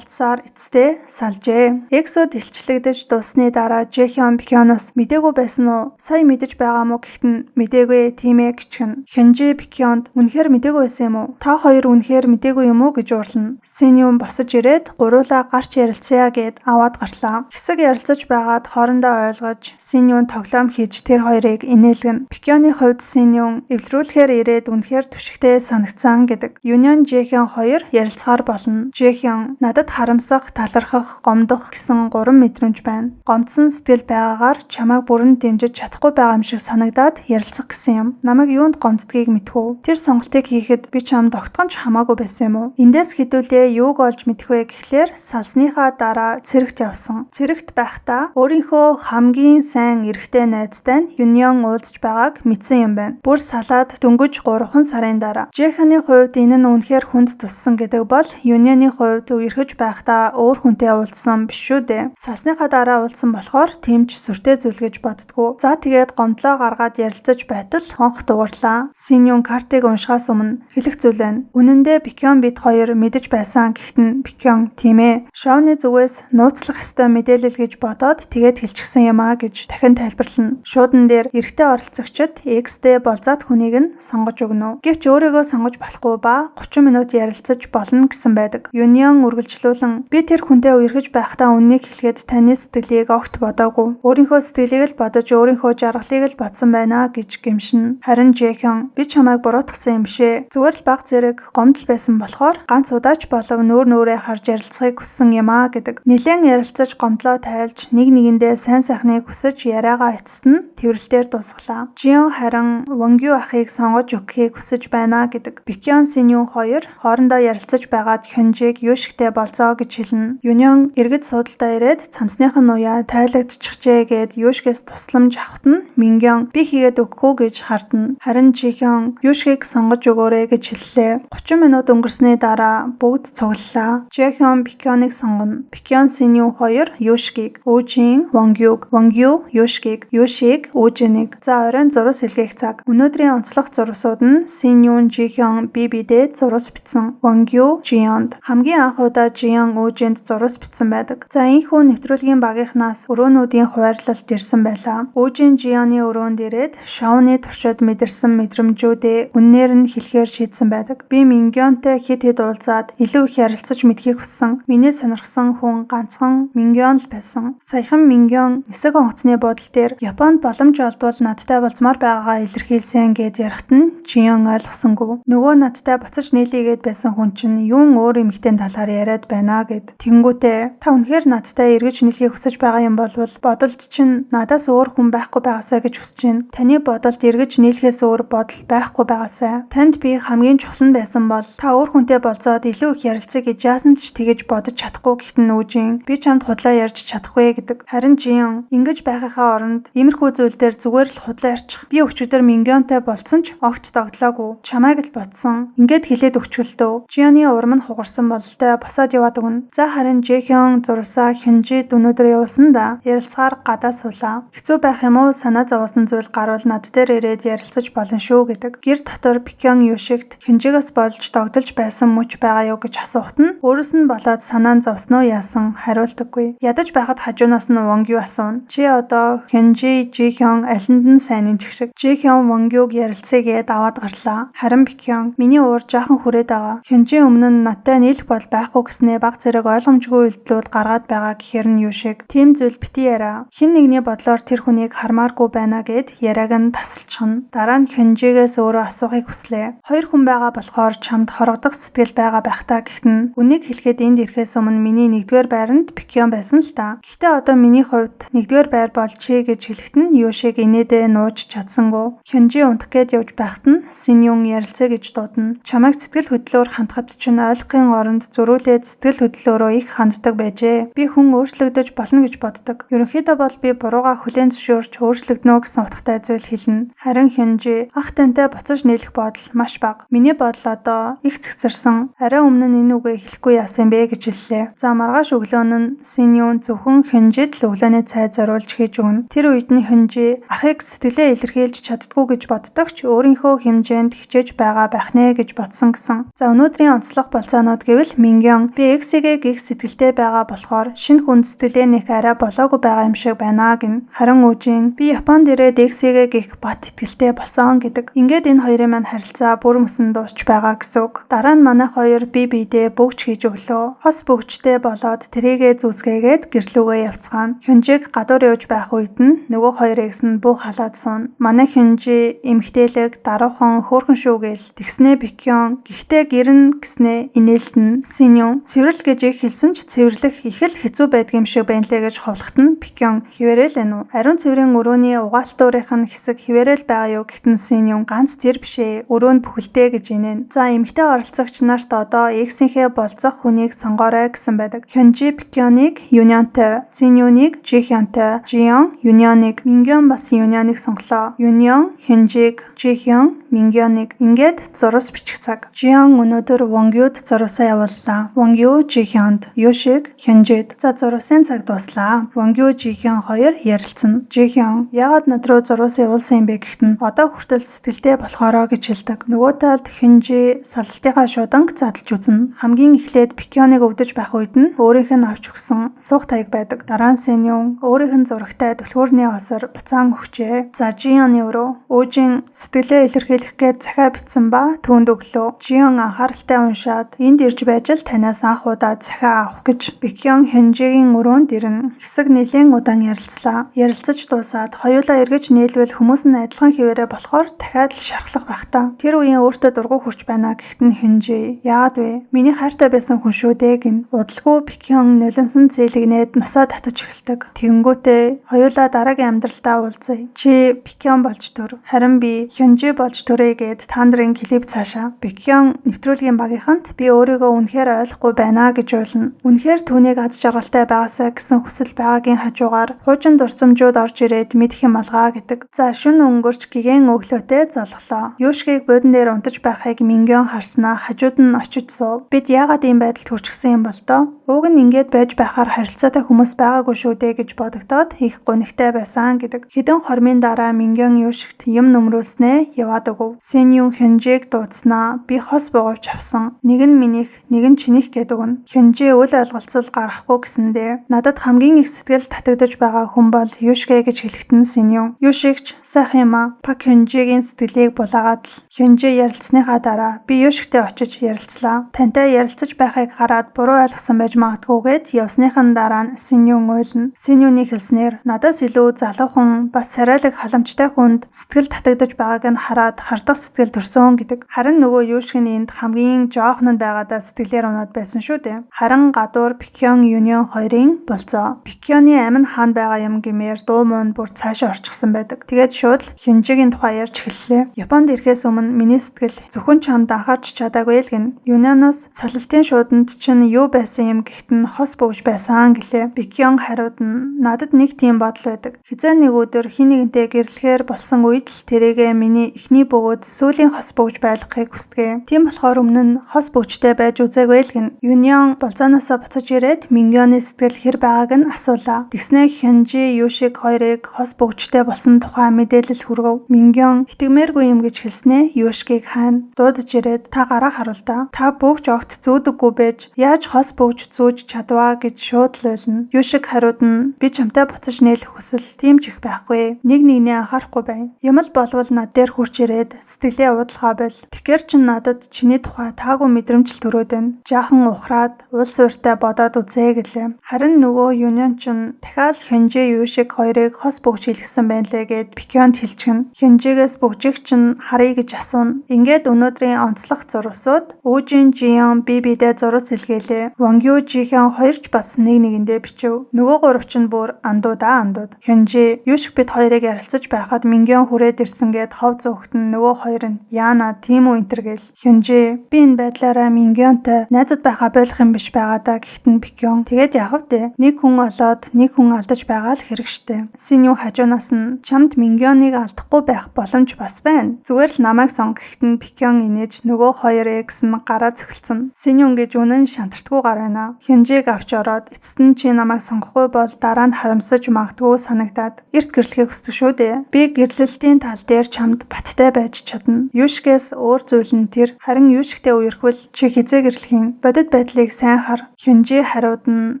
Speaker 1: эцэстээ салжээ. EXO дэлчлэгдэж дууссаны дараа Жэхён Бэкёноос мдээгүй байсан уу? Сая мэдэж байгаа мó гэхэд нь мдээгүй тийм ээ гэчихнэ. Хёнжи Бэкёнд үнэхээр мдээгүй байсан юм уу? Та хоёр үнэхээр мдээгүй юм уу гэж уурлана. Синьюн босож ирээд гуруулаа гарч ярилцъя гэд аваад гарлаа. Хэсэг ярилцаж байгаад хоорондоо ойлгож Синьюн тоглоом хийж тэр хоёрыг инээлгэнэ. Бэкёны хувьд Синьюн эвлэрүүлэхээр ирээд үнэхээр түшигтэй санагцсан гэдэг. Юнион Жэхён хоёр ярилцахаар болно. Жэхён надад харамсах, талархах, гомдох гэсэн гурван мэдрэмж байна. Гомдсон сэтгэл байгаагаар чамайг бүрэн дэмжиж чадахгүй байгаа юм шиг санагдаад ярилцах гэсэн юм. Намайг юунд гомддгийг мэдхүү. Тэр сонголтыг хийхэд би чамд огтхон ч хамаагүй байсан юм уу? Эндээс хэдүүлээ юуг олж мэдэх вэ гэхлээр салсныхаа дараа цэрэгт явсан. Цэрэгт байхдаа өөрийнхөө хамгийн сайн эрэгтэй найзтай нь Юнион уулзж байгааг мэдсэн юм байна. Бүр салаад дөнгөж 3 сарын дараа. Жэханы хувьд энэ нь үнэхээр хүнд туссан гэдэг бол Юнионы хувьд үерхэж байхдаа өөр хүнтэй уулзсан биш шүү дээ. Салсныхаа дараа уулзсан болохоор тийм ч сүртэй зүйл гэж боддгоо. За тэгээд гомдлоо гаргаад ярилцаж байтал хонх дуугарлаа. Синьюн картыг уншихаас өмнө хэлэх зүйл байна. Үнэндээ Бэкён бид хоёр мэдэж байсан ялсан гэхэд нь Бэкён тийм ээ. Шоуны зүгээс нууцлах ёстой мэдээлэл гэж бодоод тэгээд хэлчихсэн юм аа гэж дахин тайлбарлана. Шуудан дээр эрэгтэй оролцогчид X-тэй болзоод хүнийг нь сонгож өгнө. Гэвч өөрийгөө сонгож болохгүй ба 30 минут ярилцаж болно гэсэн байдаг. Юнион үргэлжлүүлэн би тэр хүнтэй үерхэж байхдаа үннийг хэлэхэд таны сэтгэлийг огт бодоогүй. Өөрийнхөө сэтгэлийг л бодож өөрийнхөө жаргалыг л бодсон байна гэж гэмшинэ. Харин Жэхэн би чамайг буруутгасан юм бишээ. Зүгээр л баг зэрэг гомдол байсан болохоор ганц удаач болов нүүр нүрээ харж ярилцахыг хүссэн юм аа гэдэг. Нилээн ярилцаж гомдлоо тайлж нэг нэгэндээ сайн сайхныг хүсэж яриагаа эцэст нь тэрвэрлэлээр дуусгалаа. Жион харин Вонгю ахыг сонгож өгөхийг хүсэж байна гэдэг. Бэкён Синюн хоёр хоорондоо ярилцаж байгаад Хёнжиг Юшигтэй болзоо гэж хэлнэ. Юнион иргэд суудалдаа ирээд цамцных нь уяа тайлагдчихжээ гэд Юшгээс тусламж авахт нь Мингён би хийгээд өгөхгүй гэж хардна. Харин Жихон Юшгийг сонгож өгөөрэй гэж хэллээ. 30 минут өнгөрсний дараа бүгд цуглалаа. Жихон Бэкёныг сонгоно. Бэкён Синюн хоёр Юшгийг, Үжин Вонгюг, Вонгю Юшгийг, Юшиг Үжинийг. За оройн зурус илгээх цаг. Өнөөдрийн онцлог зурусууд нь Синюн Жихон Би-бидээ зурус бичсэн. Вонгю Жионд. Хамгийн анх удаа Жион Үжинд зурус бичсэн байдаг. За энэхүү нэвтрүүлгийн багийнхнаас өрөөнүүдийн хуваарлалт ирсэн байлаа. Үжин Жионы өрөөнд ирээд шоуны туршид мэдэрсэн мэдрэмжүүдээ үннээр нь хэлэхээр шийдсэн байдаг. Би Мингёнтэй хэд хэд уулзаад илүү их ярилцаж мэдхийг хүссэн. Миний сонирхсон хүн ганцхан Мингён л байсан. Саяхан Мингён нисэг онгоцны буудал дээр Японд боломж олдвол надтай болзмоор байгаагаа илэрхийлсэн гэд ярихт нь Жион ойлгосонгүй. Нөгөө надтай буцаж нийлээгээд байсан хүн чинь юун өөр эмэгтэй талаар яриад байна гэд. Тэнгүүтээ та үнэхээр надтай эргэж нийлэхийг хүсэж байгаа юм болвол бодолд чинь надаас өөр хүн байхгүй байгаасай гэж хүсэж байна. Таны бодолд эргэж нийлэхээс өөр бодол байхгүй байгаасай. Танд би хамгийн чухал нь байсан бол та өөр хүнтэй болзоод илүү их ярилцъя гэж яасан ч тэгэж бодож чадахгүй гэхэд нь Үжин би чамд худлаа ярьж чадахгүй гэдэг. Харин Жион ингэж байхынхаа оронд иймэрхүү зүйл дээр зүгээр л худлаа ярьчих. Би өчигдөр Мингёнтой болцсон ч огт догдлоогүй. Чамайг л бодсон. Ингээд хэлээд өгчгөл дөө. Жионы урам нь хугарсан бололтой босоод яваад өгнө. За харин Жэхён зурсаа Хюнжид өнөөдөр явуулсан да. Ярилцгаар гадаа суулаа. Хэцүү байх юм уу? Санаа зовоосон зүйл гарвал над дээр ирээд ярилцаж болно шүү гэдэг. Гэр дотор Бэкён Юшигт Хюнжигээс болж догдолж байсан мөч байгаа юу гэж асуухт нь өөрөөс нь болоод санаа нь зовсноо яасан хариулдаггүй. Ядаж байхад хажуунаас нь Вонгю асууна. Чи одоо Хюнжи, Жихён алинд нь сайн юм шиг. Жихён Вонгюг ярилцъя гээд аваад гарлаа. Харин Бэкён миний уур жаахан хүрээд байгаа. Хюнжи өмнө нь надтай нийлэх бол байхгүй гэснээ баг зэрэг ойлгомжгүй үйлдэлүүд гаргаад байгаа гэхээр нь Юшиг тийм зүйл бити яриа. Хэн нэгний бодлоор тэр хүнийг хармааргүй байна гэд яриаг нь тасалчихна. Дараа нь Хюнжигээс өөрөө асуухыг хүслээ. Хоёр хүн байгаа болохоор чамд хорогдох сэтгэл байгаа байх та гэхэд нь үнийг хэлэхэд энд ирэхээс өмнө миний нэгдүгээр байранд Бэкён байсан л та. Гэхдээ одоо миний хувьд нэгдүгээр байр бол чи гэж хэлэхэд нь Юшиг инээдээ нууж чадсангүй. Хюнжи унтах гээд явж байхад нь Синюн ярилцъя гэж дуудана. Чамайг сэтгэл хөдлөөр хандхад чинь ойлгохын оронд зөрүүлээд сэтгэл хөдлөлөөрөө их ханддаг байжээ. Би хүн өөрчлөгдөж болно гэж боддог. Ерөнхийдөө бол би буруугаа хүлээн зөвшөөрч өөрчлөгдөнө гэсэн утгатай зүйл хэлнэ. Харин Хюнжи ах тантай буцаж нийлэх бодол маш бага. Миний бодол одоо их цэгцэрсэн. Арай өмнө нь энэ үгээ хэлэхгүй яасан бэ гэж хэллээ. За маргааш өглөө нь Синюн зөвхөн Хюнжид л өглөөний цай зориулж хийж өгнө. Тэр үед нь Хюнжи ахыг сэтгэлээ илэрхийлж чаддгүй гэж боддог ч өөрийнхөө хэмжээнд хичээж байгаа байх нэ гэж бодсон гэсэн. За өнөөдрийн онцлог болцоонууд гэвэл Мингён би Эксигээ гих сэтгэлтэй байгаа болохоор шинэ хүн сэтгэлээ нэх арай болоогүй байгаа юм шиг байна гин. Харин Үжин би Японд ирээд Эксигээ гих бат итгэлтэй болсон гэдэг. Ингээд энэ хоёрын маань харилцаа бүр мөсөн дуусч байгаа гэсэн үг. Дараа нь манай хоёр би биедээ бөгж хийж өглөө. Хос бөгжтэй болоод тэрийгэ зүүцгээгээд гэрлүүгээ явцгаана. Хюнжиг гадуур явж байх үед нь нөгөө хоёр экс нь бүү халаад суuna. Манай Хюнжи эмгтээлэг даруухан хөөрхөн шүү гээл. Тэгснээ Бэкён гэхдээ гэрнэ гэснээ инээлтэн. Синюн цэвэрлэл гэж их хэлсэн ч цэвэрлэх их л хэцүү байдаг юм шиг байна лээ гэж ховлохт нь Бэкён хിവэрэл энэ үү. Ариун цэврийн өрөөний угаалтуурынх нь хэсэг хിവэрэл байгаа юу гэтэн Синюн ганц тэр бишээ өрөөнд бүхэлдээ гэж инээн. За эмэгтэй оролцогч нарт одоо X-ийнхээ болзох хүнийг сонгоорой гэсэн байдаг. Хюнжи Бэкёныг Юнионтой, Синюныг Жихёнтой, Жион Юнионыг, Мингён бас Юнионыг сонголоо. Юнион Хюнжиг, Жихён Мингёныг. Ингээд зурус бичих цаг. Жион өнөөдөр Вонгюд зурусаа явууллаа. Вонгю Жихёнд, Юшиг Хюнжид. За зурусын цаг дууслаа. Вонгю Жихён хоёр ярилцсан. Жихён яагаад над руу зурус явуулсан юм бэ гэхэд нь одоо хүртэл сэтгэлтэй болохоороо гэж хэлдэг. Нөгөө талд Хюнжи салалтынхаа шуданг задлж үзнэ. Хамгийн эхлээд Бэкёныг өвдөж байх үед нь өөрийнх нь авч өгсөн суух таяг байдаг. Дараа нь Сэньюн өөрийнх нь зурагтай түлхүүрний осор буцаан өгчээ. За Жионы өрөө. Үужин сэтгэлээ илэрхийлэх гээд захиа бичсэн ба түүнд өглөө. Жион анхааралтай уншаад энд ирж байж л танаас анх удаа захиа авах гэж Бэкён Хёнжигийн өрөөнд ирнэ. Хэсэг нэлээн удаан ярилцлаа. Ярилцаж дуусаад хоёулаа эргэж нийлвэл хүмүүс нь адилхан хэвээрээ болохоор дахиад л шархлах байх та. Тэр үеийн өөртөө дургүй хүрч байна гэхэд нь Хёнжи яагаад вэ? Миний хайртай байсан хүн шүү дээ гин. Удалгүй Бэкён нулимсан зээлэгнээд нусаа татаж эхэлдэг. Тэгэнгүүтээ хоёулаа дараагийн амьдралдаа уулзъя. Чи Бэкён болж төр. Харин би Хёнжи болж төрье гэд та нарын клип цаашаа. Бэкён нэвтрүүлгийн багийнханд би өөрийгөө үнэхээр ойлгохгүй байна гэж уйлна. Үнэхээр түүнийг аз жаргалтай байгаасай гэсэн хүсэл байгаагийн хажуугаар хуучин дурсамжууд орж ирээд мэдэх юм алгаа гэдэг. За шөнө өнгөрч гэгэн өглөөтэй золглоо. Юушгийг буудан дээр унтаж байхыг Мингён харснаа хажууд нь очиж суув. Бид яагаад ийм байдалд хүрчихсэн юм бол доо? Уг нь ингээд байж байхаар харилцаатай хүмүүс байгаагүй шүү дээ гэж бодогдоод их гунигтай байсан гэдэг. Хэдэн хормын дараа Мингён Юушигт юм нөмрүүлснээ яваад өгөв. Сэньюн Хёнжиг дуудснаа би хос бугуйч авсан. Нэг нь минийх, нэг нь чинийх гэдэг өгнө. Хёнжи үл ойлголцол гаргахгүй гэсэндээ надад хамгийн их сэтгэл татагдаж байгаа хүн бол Юшгэ гэж хэлэхэд нь Сэньюн. Юшигч сайхан юм аа. Пак Хёнжигийн сэтгэлийг булаагаад л Хёнжи ярилцсныхаа дараа би Юшигтэй очиж ярилцлаа. Тантай ярилцаж байхыг хараад буруу ойлгосон байж магадгүйгээд явсныхан дараа нь Сэньюн уйлна. Сэньюны хэлснээр надаас илүү залуухан бас царайлаг халамжтай хүнд сэтгэл татагдаж байгааг нь хараад хардах сэтгэл төрсөн гэдэг. Харин нөгөө Юшиг нь энд хамгийн жоохон нь байгаадаа сэтгэлээр унаад байсан шүү дээ. Харин гадуур Бэкён Юнион хоёрын болцоо. Бэкёны амин хаана байгаа юм гэмээр дуу муу нь бүр цаашаа орчихсон байдаг. Тэгээд шууд л Хёнжигийн тухай ярьж эхэллээ. Японд ирэхээс өмнө миний сэтгэл зөвхөн чамд анхаарч чадаагүй л гин. Юнионоос салалтын шууданд чинь юу байсан юм гэхэд нь хос бөгж байсан гэлээ. Бэкён хариуд нь надад нэг тийм бодол байдаг. Хизээ нэг өдөр хин нэгэнтэй гэрлэхээр болсон үед л тэрийгэ миний эхний бөгөөд сүүлийн хос бөгж байлгахыг хүсдэг. Тийм болохоор өмнө нь хос бөгжтэй байж үзээгүй л гин. Юнион болзооноосоо буцаж ирээд Мингёны сэтгэл хэр байгааг нь асуулаа. Тэгснээ Хёнжи Юшиг хоёрыг хос бөгжтэй болсон тухай мэдээлэл хүргэв. Мингён итгэмээргүй юм гэж хэлснээ Юшгийг хайна. Дуудаж ирээд та гараа харуул та. Та бөгж огт зүүдэггүй байж яаж хос бөгж зүүж чадваа гэж шууд л уйлна. Юшиг хариуд нь би чамтай буцаж нийлэх хүсэл тийм ч их байхгүй. Нэг нэгнээ анхаарахгүй байна. Юм л болвол над дээр хурж ирээд сэтгэлээ уудлахаа боль. Тэгэхээр чин надад чиний тухай таагүй мэдрэмж л төрөөд байна. Жаахан ухраад уул суурьтай бодоод үзье гэлээ. Харин нөгөө Юнион чин дахиад Хёнжи Юшиг хоёрыг хос бөгж хийлгэсэн байна лээ гэд Бэкёнд хэлчихнэ. Хёнжигээс бөгжийг чин харъя гэж асууна. Ингээд өнөөдрийн онцлог зурвасууд Үжин Жион би бидээ зурвас илгээлээ. Вонгю Жихэн хоёр ч бас нэг нэгэндээ бичв. Нөгөө гурав чинь бүр андуудаа андууд. Хёнжи Юшиг бид хоёрыг ярилцаж байхад Мингён хүрээд ирсэн гэд хов зөөхт нь нөгөө хоёр нь яана тийм үү энтер гэл. Хёнжи би энэ байдлаараа Мингёнтой найзууд байхаа болох юм биш байгаа даа гэхэд нь Бэкён тэгээд яах вэ? Нэг хүн олоод нэг хүн алдаж байгаа л хэрэг штэ. Синю хажуунаас нь чамд Мингёныг алдахгүй байх боломж бас байна. Зүгээр л намайг сон гэхэд нь Бэкён инээж нөгөө хоёр экс нь гараа цохилцсон. Синю гэж үнэн шантартгүй гар байна. Хёнжиг авч ороод эцэст нь чи намайг сонгохгүй бол дараа нь харамсаж магадгүй санагдаад эрт гэрлэхийг хүсдэг шүү дээ. Би гэрлэлтийн тал дээр чамд баттай байж чадна. Юшгээс өөр зүйл нь тэр. Харин Юшгтэй үерхвэл чи хизээ гэрлэх юм. Бодит байдлыг сайн хар. Хёнжи хариуд нь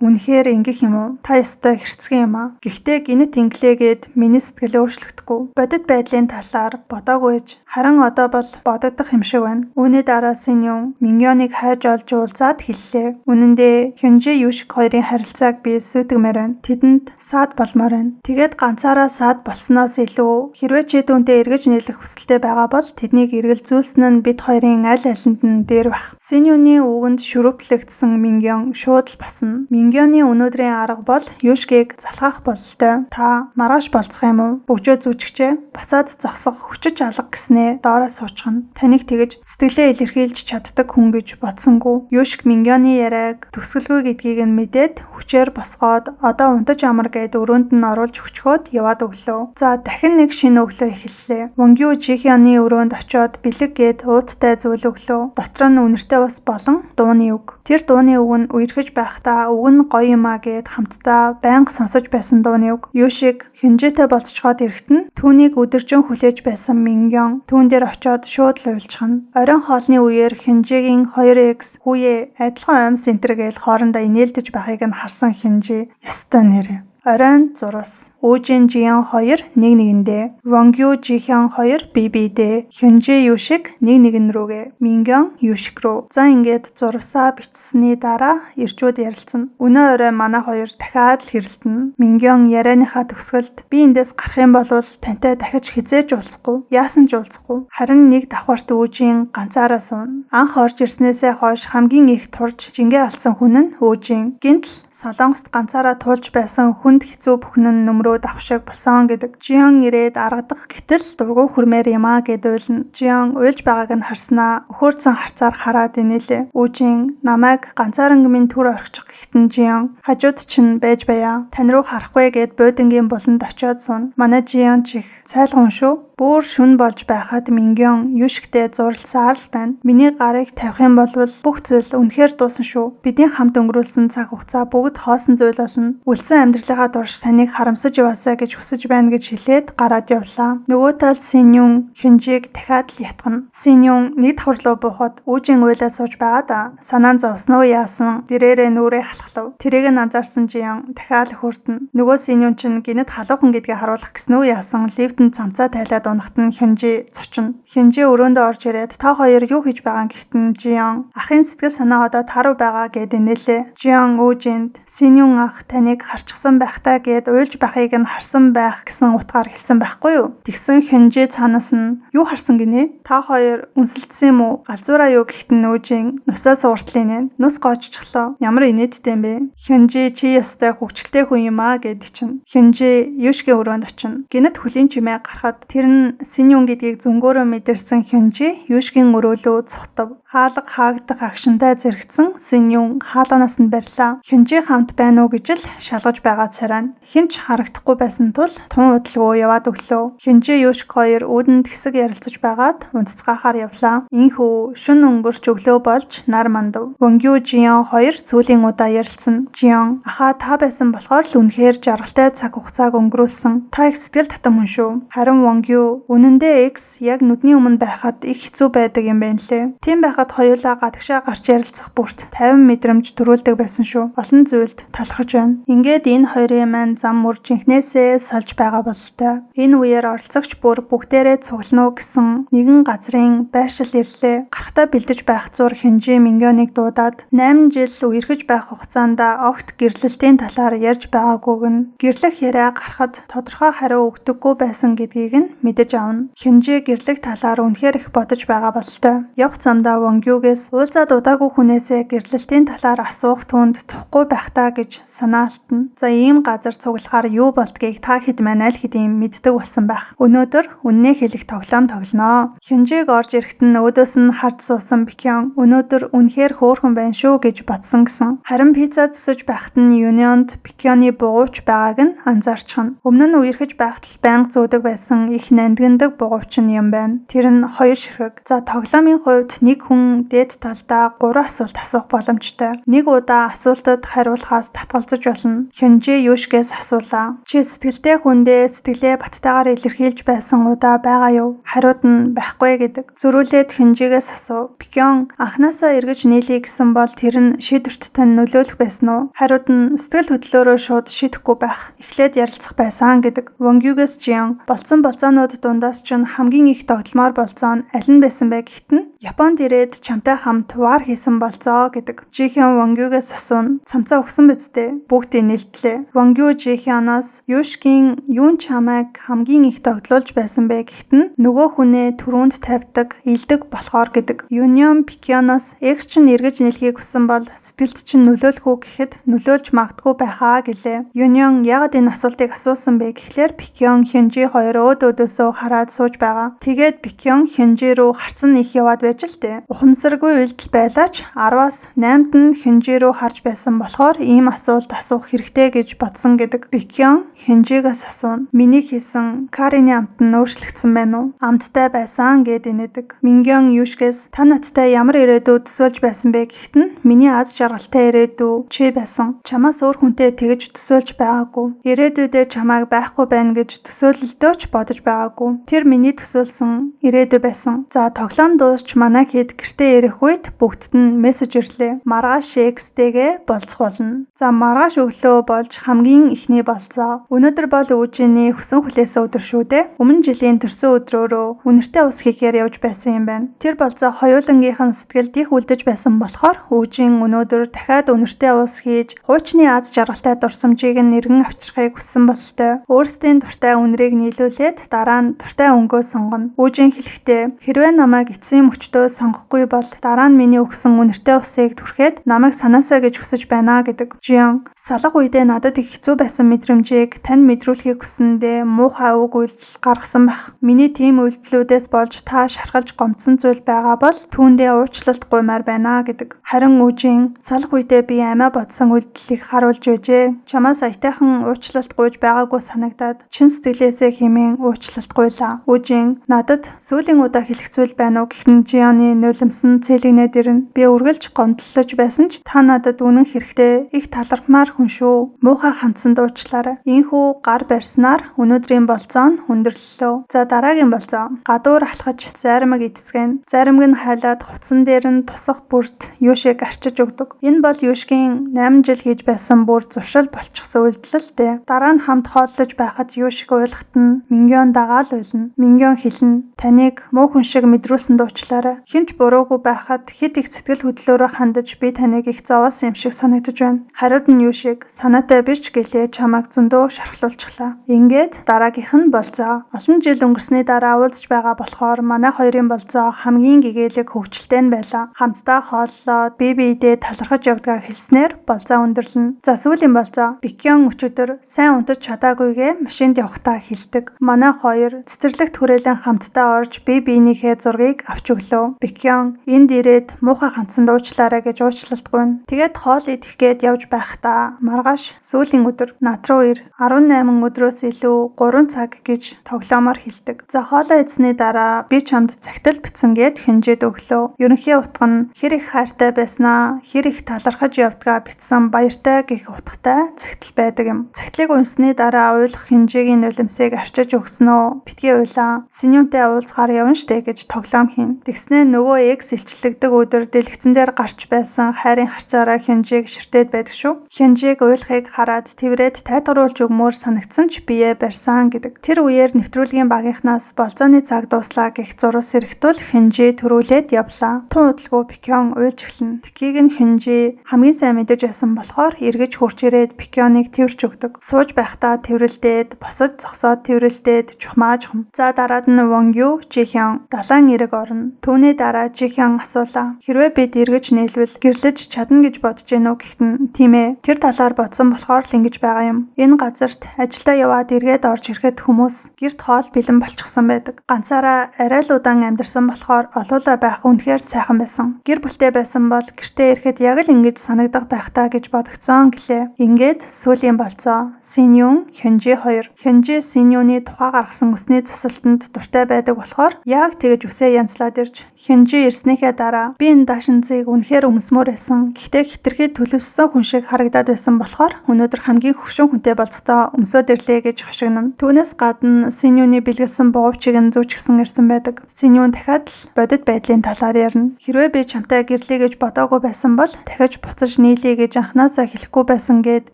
Speaker 1: үнэхээр ингэх юм уу? Та ёстой хэрцгэн юм аа. Гэхдээ гинэт инглээгээд миний сэтгэл өөрчлөгдөхгүй. Бодит байдлын талаар бодоагүйж харин одоо бол бодогдох юм шиг байна. Үүний дараа Синюн Мингёныг хайж олж уулзаад хэллээ. Үнэн дээр Хёнжи Юшиг хоёрын харилцааг би сүйтгэмээр байна. Тэдэнд саад болмоор байна. Тэгээд ганцаараа саад болсноос илүү хэрвээ чи түүнтэй эргэж нийлэх хүсэлтэй байгаа бол тэднийг эргэлзүүлсэн нь бид хоёрын аль алинд нь дээр бах. Синюны үгэнд шүрүплэгдсэн Мингён шууд л басна. Мингёны өнөөдрийн арга бол Юшгийг залхаах бололтой. Та маргааш болцох юм уу? Бөгжөө зүүчихжээ. Буцаад зогсох хүчиж алга гэснээ доороо суучхна. Таныг тэгэж сэтгэлээ илэрхийлж чаддаг хүн гэж бодсонгүй. Юшг Мингёны яриаг төгсгөлгүй гэдгийг нь мэдээд хүчээр босгоод одоо унтаж амар гэд өрөөнд нь оруулж өчгөөд яваад өглөө. За дахин нэг шинэ өглөө эхэллээ. Вонгю Жихёны өрөөнд очиод бэлэг гээд ууттай зүйл өглөө. Дотор нь үнэртэй ус болон дууны үг. Тэр дууны үг нь үерхэж байхдаа үг нь гоё юм а гэд хамтдаа байнга сонсож байсан дууны үг. Юшиг Хюнжитэй болцочхоод ирэхэд нь түүнийг өдөржин хүлээж байсан Мингён түүн дээр очиод шууд л уйлчихна. Оройн хоолны үеэр Хюнжигийн 2X хүүе адилхан оймс энтер гээл хоорондоо инээлдэж байхыг нь харсан Хюнжи ёстой нэрээ. Оройн зурвас. Үжин Жион 2 нэг нэгэндээ, Вонгю Жихон 2 би бидээ, Хюнжи Юшиг нэг нэгэн рүүгээ, Мингён Юшиг рүү. За ингээд зурвасаа бичсэний дараа ирчүүд ярилцсан. Өнөө орой манай хоёр дахиад л хэрэлдэнэ. Мингён ярианыхаа төгсгөлд би эндээс гарах юм бол тантай дахиж хэзээ ч уулзахгүй, яасан ч уулзахгүй. Харин нэг давхарт Үжин ганцаараа сууна. Анх орж ирснээсээ хойш хамгийн их турж жингээ алдсан хүн нь Үжин. Гинтл Солонгост ганцаараа туулж байсан хүнд хэцүү бүхэн нь нөмрөө давшиг босон гэдэг. Жион ирээд аргадах гэтэл дургу хүрмээр юм аа гэд уйлна. Жион уйлж байгааг нь харснаа өхөрцөн харцаар хараад инээлээ. Үжин намайг ганцааранг минь түр орхичих гэхтэн Жион хажууд чинь байж байя. Тань руу харахгүй гэд буудангийн буланд очиод сууна. Манай Жион ч их цайлган шүү. Бүр шүн болж байхад Мингён Юшигтэй зурласаар л байна. Миний гарыг тавих юм бол бүх зүйл үнэхээр дуусан шүү. Бидний хамт өнгөрүүлсэн цаг хугацаа бүгд хоосон зүйл болно. Үлдсэн амьдралынхаа турш таныг харамсаж яваасай гэж хүсэж байна гэж хэлээд гараад явлаа. Нөгөө талд Синюн Хюнжиг дахиад л ятгана. Синюн нэг давхар руу буухад Үжин уйлаад сууж байгаа да. Санаа зовсон уу яасан дэрээрээ нүрээ халахлав. Тэрийг нь анзаарсан Жион дахиад хүртэн. Нөгөө Синюн чинь гинэт халуухан гэдгийг харуулах гэсэн үү яасан лифтэнд цамцаа тайлаад унахт нь Хюнжи цочно. Хюнжи өрөөндөө орж ирээд та хоёр юу хийж байгаа гэхтэн Жион ахын сэтгэл санаа одоо таруу байгаа гэд инээлээ. Жион Үжинд Синюн ах таныг харчихсан байх таа гэд уйлж байхыг нь харсан байх гэсэн утгаар хэлсэн байхгүй юу? Тэгсэн Хюнжи цаанаас нь юу харсан гинэ? Та хоёр үнсэлдсэн юм уу? Галзуураа юу гэхтэн Үжин нусаа сууртлын нэ. Нус гоожчихлоо. Ямар инээдтэй юм бэ? Хюнжи чи ёстой хөвгчлээ хүн юм аа гэд чинь. Хюнжи Юшгийн өрөөнд очино. Гинэт хөлийн чимээ гарахад тэр нь Синюн гэдгийг зөнгөөрөө мэдэрсэн Хюнжи Юшгийн өрөөлөө цухтав. Хаалга хаагдах агшинтай зэрэгцэн Синюн хаалганаас нь барьлаа. Хюнжи хамт байна уу гэж л шалгаж байгаа царай нь. Хэн ч харагдахгүй байсан тул тун удалгүй яваад өглөө. Хюнжи Юшг хоёр үүдэнд хэсэг ярилцаж байгаад унтцгаахаар явлаа. Инхүү шүн өнгөрч өглөө болж нар мандав. Вонгю Жион хоёр сүүлийн удаа ярилцсан. Жион ахаа та байсан болохоор л үнэхээр жаргалтай цаг хугацааг өнгөрүүлсэн. Та их сэтгэл татам хүн шүү. Харин Вонгю үнэндээ X яг нүдний өмнө байхад их хэцүү байдаг юм байна лээ. Тийм байхад хоёулаа гадагшаа гарч ярилцах бүрт 50 мэдрэмж төрүүлдэг байсан шүү. Олон зүйлд талархаж байна. Ингээд энэ хоёрын маань зам мөр жинхнээсээ салж байгаа бололтой. Энэ үеэр оролцогч бүр бүгдээрээ цуглана уу гэсэн нэгэн газрын байршил ирлээ. Гарахтаа бэлдэж байх зур Хюнжи Мингёныг дуудаад 8 жил үерхэж байх хугацаанд огт гэрлэлтийн талаар ярьж байгаагүйг нь гэрлэх яриа гарахад тодорхой хариу өгдөггүй байсан гэдгийг нь мэдэж авна. Хюнжи гэрлэх талаар үнэхээр их бодож байгаа бололтой. Явх замдаа Вонгюгээс уулзаад удаагүй хүнээсээ гэрлэлтийн талаар асуух түүнд тухгүй байх таа гэж санаа алтна. За ийм газар цуглахаар юу болдгийг та хэд маань аль хэдийн мэддэг болсон байх. Өнөөдөр үннээ хэлэх тоглоом тоглоноо. Хюнжиг орж ирэхэд нь өөдөөс нь харж суусан Бикён өнөөдөр үнэхээр хөөрхөн байна шүү гэж бодсон гэсэн. Харин пицца зүсэж байхад нь Юнионд Бикёны бугуйч байгааг нь анзаарчихна. Өмнө нь үерхэж байхад л байнга зүүдэг байсан их нандиндаг бугуйч нь юм байна. Тэр нь хоёр ширхэг. За тоглоомын хувьд нэг хүн дээд талдаа 3 асуулт асуух боломжтой. Нэг удаа асуултад хариулахаас татгалзаж болно. Хюнжи Юшгээс асуулаа. Чи сэтгэлтэй хүндээ сэтгэлээ баттайгаар илэрхийлж байсан удаа байгаа юу? Хариуд нь байхгүй гэдэг. Зөрүүлээд Хюнжигээс асуу. Бикён анхнаасаа эргэж нийлье гэсэн бол тэр нь шийдвэрт тань нөлөөлөх байсан уу? Хариуд нь сэтгэл хөдлөлөөрөө шууд шийдэхгүй байх. Эхлээд ярилцах байсан гэдэг. Вонгюгээс Жион болцсон болзоонууд дундаас ч хамгийн их тогтолмоор болзоо нь аль нь байсан бэ гэхэд нь Японд ирээд чамтай хамт вар хийсэн болзоо гэдэг. Жихэн Вонгюгээс асууна. Цамцаа өгсөн биз дээ. Бүгд инээлтлээ. Вонгю Жихёноос Юшгийн юун чамайг хамгийн их тогтлуулж байсан бэ гэхэд нь нөгөө хүнээ түрүүнд тавьдаг, илдэг болохоор гэдэг. Юнион Пикёноос Экс чинь эргэж нийлхийг хүссэн бол сэтгэлд чинь нөлөөлөх үү гэхэд нөлөөлж магадгүй байхаа гэлээ. Юнион яагаад энэ асуултыг асуусан бэ гэхлээр Пикён Хюнжи хоёр өөд өөдөөсөө хараад сууж байгаа. Тэгээд Пикён Хюнжи рүү харцан их яваад байж л дээ. Ухамсаргүй үйлдэл байлаа ч 10-аас 8-д нь Хинжи рүү харж байсан болохоор ийм асуулт асуух хэрэгтэй гэж бодсон гэдэг. Бэкён Хинжигээс асууна. Миний хийсэн карины амт нь өөрчлөгдсөн байна уу? Амттай байсан гэд инээдэг. Мингён Юшгээс та надтай ямар ирээдүй төсөөлж байсан бэ гэхэд нь миний аз жаргалтай ирээдүй чи байсан. Чамаас өөр хүнтэй тэгж төсөөлж байгаагүй. Ирээдүйдээ чамайг байхгүй байна гэж төсөөлөлдөө ч бодож байгаагүй. Тэр миний төсөөлсөн ирээдүй байсан. За тоглоом дуусч манай хэд гэртээ ирэх үед бүгдд нь мессеж ирлээ. Маргааш X-тэйгээ болцох болно. За маргааш өглөө болж хамгийн эхний болцоо. Өнөөдөр бол Үжиний хүсэн хүлээсэн өдөр шүү дээ. Өмнө жилийн төрсөн өдрөөрөө үнэртэй ус хийхээр явж байсан юм байна. Тэр болцоо хоёулангийнх нь сэтгэлд их үлдэж байсан болохоор Үжин өнөөдөр дахиад үнэртэй ус хийж хуучны аз жаргалтай дурсамжийг нь эргэн авчрахыг хүссэн бололтой. Өөрсдийн дуртай үнэрийг нийлүүлээд дараа нь дуртай өнгөө сонгоно. Үжин хэлэхдээ хэрвээ намайг эцсийн мөчтөө сонгохгүй бол дараа нь миний өгсөн үнэртэй усыг түрхэд намайг санаасаа гэж хүсэж байна гэдэг. Жион салах үедээ надад их хэцүү байсан мэдрэмжийг тань мэдрүүлэхийг хүссэндээ муухай үг үйлдэл гаргасан байх. Миний тийм үйлдэлүүдээс болж та шархалж гомдсон зүйл байгаа бол түүндээ уучлалт гуймаар байна гэдэг. Харин Үжин салах үедээ би амиа бодсон үйлдэлийг харуулж байжээ. Чамаас аятайхан уучлалт гуйж байгаагүй санагдаад чин сэтгэлээсээ хэмээн уучлалт гуйлаа. Үжин надад сүүлийн удаа хэлэх зүйл байна уу гэхэд нь Жионы нулимсан цэлэгнээд ирнэ. Би үргэлж гомдлож байсан ч та надад үнэн хэрэгтэй их талархмаар хүн шүү. Муухай хандсанд уучлаарай. Ийхүү гар барьснаар өнөөдрийн болцоо нь өндөрлөлөө. За дараагийн болцоо. Гадуур алхаж зайрмаг идцгэн. Зайрмаг нь хайлаад хувцсан дээр нь тусах бүрт Юшиг арчиж өгдөг. Энэ бол Юшгийн 8 жил хийж байсан бүр зуршил болчихсон үйлдэл л дээ. Дараа нь хамт хооллож байхад Юшиг уйлахт нь Мингён дагаал уйлна. Мингён хэлнэ. Таныг муу хүн шиг мэдрүүлсэнд уучлаарай. Хэн ч буруугүй байхад хэд их сэтгэл хөдлөлөөрөө хандаж би таныг их зовоосон юм шиг санагдаж байна. Хариуд нь Юшиг санаатай биш гэлээ чамайг зөндөө шархлуулчихлаа. Ингээд дараагийнх нь болцоо. Олон жил өнгөрсний дараа уулзж байгаа болохоор манай хоёрын болцоо хамгийн гэгээлэг хөвгчлөлтэй нь байлаа. Хамтдаа хооллоод бие биедээ талархаж явдгаа хэлснээр болцоо өндөрлөнө. За сүүлийн болцоо. Бэкён өчигдөр сайн унтаж чадаагүйгээ машинд явахдаа хэлдэг. Манай хоёр цэцэрлэгт хүрээлэн хамтдаа орж бие биенийхээ зургийг авч өглөө. Бэкён энд ирээд муухай хандсанд уучлаарай гэж уучлалт гуйна. Тэгээд хоол идэх гээд явж байхдаа маргааш сүүлийн өдөр над руу ир 18 өдрөөс илүү 3 цаг гэж тоглоомоор хэлдэг. За хоолоо идсэний дараа би чамд цагтал бичсэн гээд хинжээд өглөө. Ерөнхий утга нь хэр их хайртай байснаа, хэр их талархаж явдгаа бичсэн баяртай гэх утгатай цагтал байдаг юм. Цагтлыг унсны дараа уйлах хинжээгийн нулимсыг арчиж өгсөн үү? Битгий уйлаа. Синюнтэй уулзахаар явна штэ гэж тоглоом хийн. Тэгснээ нөгөө экс илчлэгдэг өдөр дэлгэцэн дээр гарч байсан хайрын харцаараа хинжээг ширтээд байдаг шүү. Хинжээг уйлахыг хараад тэрвэрэд тайтгаруулж өгмөр санагдсан ч бие барьсан гэдэг. Тэр үеэр нэвтрүүлгийн багийнхнаас болцооны цаг дууслаа гэх зурус эрэхтвэл хинжээ төрүүлээд явлаа. Тун удалгүй Бэкён уйлж эхэлнэ. Тхийг нь хинжээ хамгийн сайн мэдэж байсан болохоор эргэж хурч ирээд Бэкёныг тэрч өгдөг. Сууж байхдаа тэрвэрлдээд, босож зогсоод тэрвэрлдээд чухмаа чухам. За дараад нь Вонгю, Жихён далайн эрэг орно. Түүний дараа Жихён асуулаа. Хэрвээ бид эргэж нийлвэл гэрлэж чадна гэж бодож гэнэ үү гэхэд нь тийм ээ. Тэр талаар бодсон болохоор л ингэж байгаа юм. Энэ газарт ажилдаа яваад эргээд орж ирэхэд хүмүүс гэрт хоол бэлэн болчихсон байдаг. Ганцаараа арай л удаан амьдарсан болохоор олуулаа байх үнэхээр сайхан байсан. Гэр бүлтэй байсан бол гэртээ ирэхэд яг л ингэж санагдах байх таа гэж бодогдсон гэлээ. Ингээд сүүлийн болцоо. Синюн, Хёнжи хоёр. Хёнжи Синюны тухай гаргасан үсний засалтанд дуртай байдаг болохоор яг тэгэж үсээ янзлаад ирж Хёнжи ирснийхээ дараа би энэ даашинзыг үнэхээр өмсмөр байсан. Гэхдээ хэтэрхий төлөвлөсөн хүн шиг харагдаад байсан болохоор өнөөдөр хамгийн хөгшин хүнтэй болцохдоо өмсөөд ирлээ гэж хошигнно. Түүнээс гадна Синюны бэлгэлсэн буувчиг нь зүүчгсэн ирсэн байдаг. Синюн дахиад л бодит байдлын талаар ярина. Хэрвээ би чамтай гэрлэе гэж бодоогүй байсан бол дахиж буцаж нийлье гэж анханасаа хэлэхгүй байсан гэд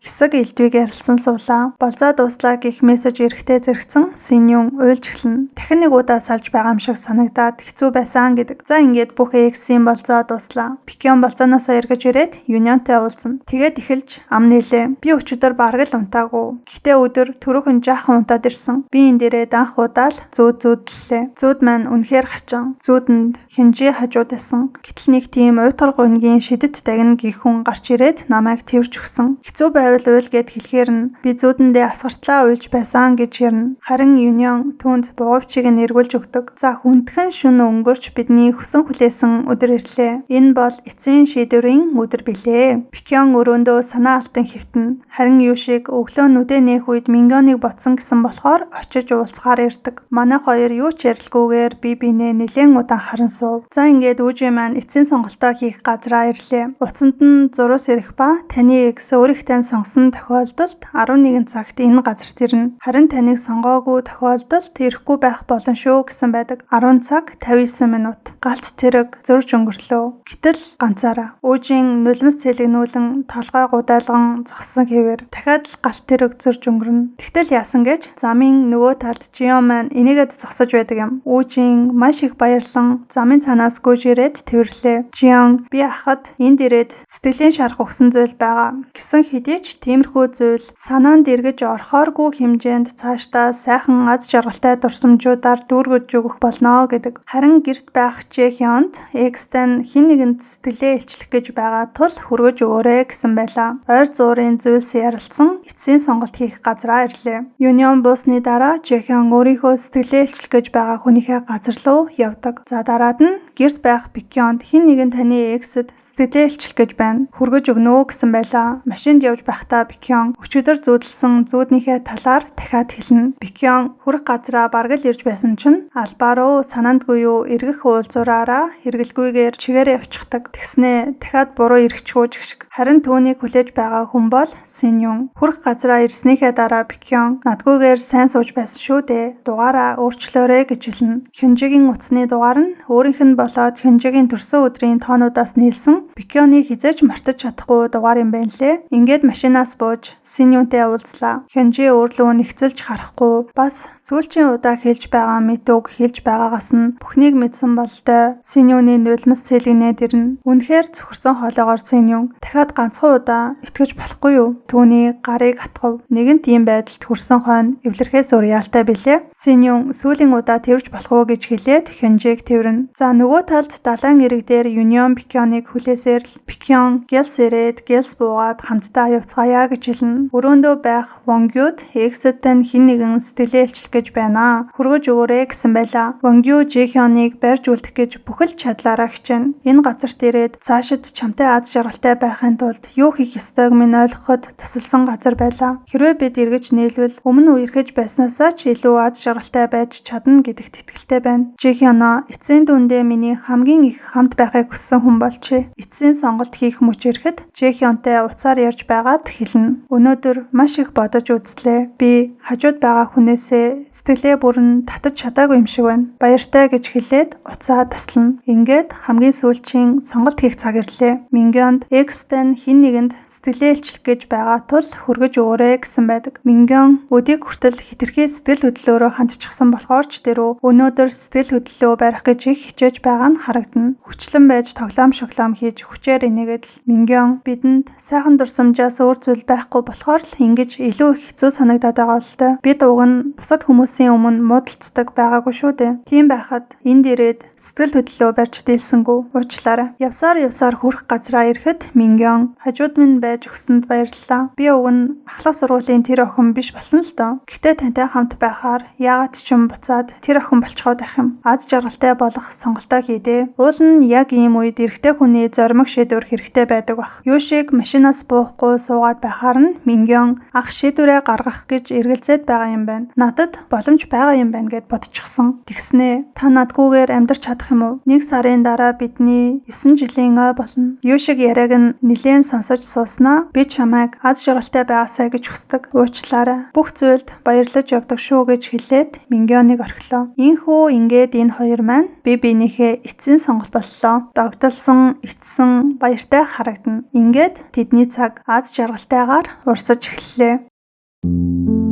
Speaker 1: хэсэг элдвийг ярилцсан суулаа. Болцоо дууслаа гэх мессеж эрэхтэй зэрэгцэн Синюн уйлж эхэлнэ. Дахин нэг удаа салж байгаа юм шиг санагдаад хэцүү байсан гэдэг. За ингээд бүх эксийн болцоо дууслаа. Бэкён болцооноосоо эргэж ирээд Юнионтэй уулзна. Тэгээд эхэлж ам нээлээ. Би өчигдөр бараг л унтаагүй. Гэхдээ өдөр түрүүхэн жаахан унтаад ирсэн. Би энэ дээрээ анх удаа л зүүд зүүдлээ. Зүүд маань үнэхээр хачин. Зүүдэнд хинжээ хажууд байсан. Гэтэл нэг тийм уйтгар гунгийн шидэт дагна гэх хүн гарч ирээд намайг тэрч өгсөн. Хэцүү байвал уйл гэд хэлэхээр нь би зүүдэндээ асгартлаа уйлж байсан гэж ярина. Харин Юнион түүнд бугуйвчийг нь эргүүлж өгдөг. За хүндхэн шөнө өнгөрч бидний хүсэн хүлээсэн өдөр ирлээ. Энэ бол эцсийн шийдвэрийн өдөр билээ. Бэкён өрөөндөө санаа алтан хэвтэнэ. Харин Юшиг өглөө нүдээ нээх үед Мингёныг бодсон гэсэн болохоор очиж уулзахаар ирдэг. Манай хоёр юу ч ярилгүйгээр бие биенээ нэлээн удаан харан суув. За ингээд Үжи маань эцсийн сонголтоо хийх газраа ирлээ. Утсанд нь зурус ирэх ба таны экс өөрийнхөө сонгосон тохиолдолд 11 цагт энэ газарт ирнэ. Харин таныг сонгоогүй тохиолдолд ирэхгүй байх болно шүү гэсэн байдаг. 10 цаг 59 минут. Галт тэрэг зөрж өнгөрлөө. Гэтэл ганцаараа. Үжин нулимс цэлэгнүүлэн толгой гудайлган зогссон хэвээр дахиад л галт тэрэг зөрж өнгөрнө. Тэгтэл яасан гэж замын нөгөө талд Жион маань энийгэд зогсож байдаг юм. Үжин маш их баярлан замын цаанаас гүйж ирээд тэрвэрлээ. Жион би ахад энд ирээд сэтгэлийн шарах өгсөн зүйл байгаа гэсэн хэдий ч тиймэрхүү зүйл санаанд эргэж орохооргүй хэмжээнд цаашдаа сайхан аз жаргалтай дурсамжуудаар дүүргэж өгөх болно гэдэг. Харин гэрт байх Жэхёнд экстэй хэн нэгэнд сэтгэлээ илчлэх гэж байгаа тул хүргэж өгөөрэй гэсэн байлаа. Ойр зуурын зүйлс ярилцсан эцсийн сонголт хийх газраа ирлээ. Юнион буусны дараа Жэхён өөрийнхөө сэтгэлээ илчлэх гэж байгаа хүнийхээ газар руу явдаг. За дараад нь гэрт байх Бэкёнд хэн нэгэн таны эксэд сэтгэлээ илчлэх гэж байна. Хүргэж өгнө үү гэсэн байлаа. Машинд явж байхдаа Бэкён өчигдөр зүүдэлсэн зүүднийхээ талаар дахиад хэлнэ. Бэкён хүрэх газраа бараг л ирж байсан чинь албаа руу санаандгүй юу эргэх уулзуураараа хэрэгэлгүйгээр чигээрээ явчихдаг. Тэгснээ дахиад буруу эргэчихүү гэх шиг. Харин түүнийг хүлээж байгаа хүн бол Синюн. Хүрэх газраа ирснийхээ дараа Бэкён надгүйгээр сайн сууж байсан шүү дээ. Дугаараа өөрчлөөрэй гэж хэлнэ. Хёнжигийн утасны дугаар нь өөрийнх нь болоод Хёнжигийн төрсөн өдрийн тоонуудаас нийлсэн Бэкёныг хэзээ ч мартаж чадахгүй дугаар юм байна лээ. Ингээд машинаас бууж Синюнтэй уулзлаа. Хёнжи өөрлөө нэгцэлж харахгүй бас сүүлчийн удаа хэлж байгаа мэт үг хэлж байгаагаас нь бүхнийг мэдсэн бололтой Синюны нулимс цэлгэнээд ирнэ. Үнэхээр цөхөрсөн хоолоогоор Синюн дахиад ганцхан удаа итгэж болохгүй юу? Түүний гарыг атгав. Нэгэнт ийм байдалд хүрсэн хойно эвлэрхээс өөр яалтай билээ. Синюн сүүлийн удаа тэрвж болох уу гэж хэлээд Хёнжиг тэрвэрнэ. За нөгөө талд далайн эрэг дээр Юнион Бэкёныг хүлээсээр л Бэкён гэлс ирээд гэлс буугаад хамтдаа явцгаая гэж хэлнэ. Өрөөндөө байх Вонгюд эксэдтэй хэн нэгэн сэтгэлээ илчлэх гэж байна. Хүргэж өгөөрэй гэсэн байлаа. Вонгю Жэхёныг барьж үлдэх гэж бүхэл чадлаараа хичээнэ. Энэ газарт ирээд цаашид чамтай аз жаргалтай байхын тулд юу хийх ёстойг минь ойлгоход тусалсан газар байлаа. Хэрвээ бид эргэж нийлвэл өмнө үерхэж байснаасаа ч илүү аз жаргалтай байж чадна гэдэгт итгэлтэй байна. Жэхёно эцсийн дүндээ миний хамгийн их хамт байхыг хүссэн хүн болжээ. Эцсийн сонголт хийх мөч ирэхэд Жэхёнтэй уцаар ярьж байгаад хэлнэ. Өнөөдөр маш их бодож үзлээ. Би хажууд байгаа хүнээсээ сэтгэлээ бүрэн татаж чадаагүй юм шиг байна. Баяртай гэж хэлээд уцаа таслана. Ингээд хамгийн сүүлчийн сонголт хийх цаг ирлээ. Мингёнд экстэй хэн нэгэнд сэтгэлээ илчлэх гэж байгаа тул хүргэж өгөөрэй гэсэн байдаг. Мингён өдийг хүртэл хэтэрхий сэтгэл хөдлөлөөрөө хандчихсан болохоор ч дэрүү өнөөдөр сэтгэл хөдлөлөө барих гэж их хичээж байгаа нь харагдана. Хүчлэн байж тоглоом шоглоом хийж хүчээр энийгээд л Мингён бидэнд сайхан дурсамжаас өөр зүйл байхгүй болохоор л ингэж илүү их хэцүү санагдаад байгаа л доо. Бид уг нь бусад хүмүүсийн өмнө муудалцдаг байгаагүй шүү дээ. Тийм байхад энд ирээд сэтгэл хөдлөлөө барьж дийлсэнгүү. Уучлаарай. Явсаар явсаар хүрэх газраа ирэхэд Мингён хажууд минь байж өгсөнд баярлалаа. Би уг нь ахлах сургуулийн тэр охин биш болсон л доо. Гэхдээ тантай хамт байхаар яагаад ч юм буцаад тэр охин болчихоод байх юм. Аз жаргалтай болох сонголтоо хийдэ. Уул нь яг ийм үед эрэгтэй хүний зоримог шийдвэр хэрэгтэй байдаг бах. Юу шиг машинаас буухгүй суугаад байхаар нь Мингён ах шийдвэрээ гаргах гэж эргэлзээд байгаа юм байна. Надад боломж байгаа юм байна гэд бодчихсон. Тэгснээ та надгүйгээр амьдарч чадах юм уу? 1 сарын дараа бидний 9 жилийн ой болно. Юу шиг яриаг нь нилээн сонсож сууснаа би чамайг аз жаргалтай байгаасай гэж хүсдэг. Уучлаарай. Бүх зүйлд баярлаж явдаг шүү гэж хэлээд Мингёныг орхилоо. Инхүү ингээд энэ хоёр маань бие биенийхээ эцсийн сонголт боллоо. Догдолсон, итсэн, баяртай харагдана. Ингээд тэдний цаг аз жаргалтайгаар урсаж эхэллээ.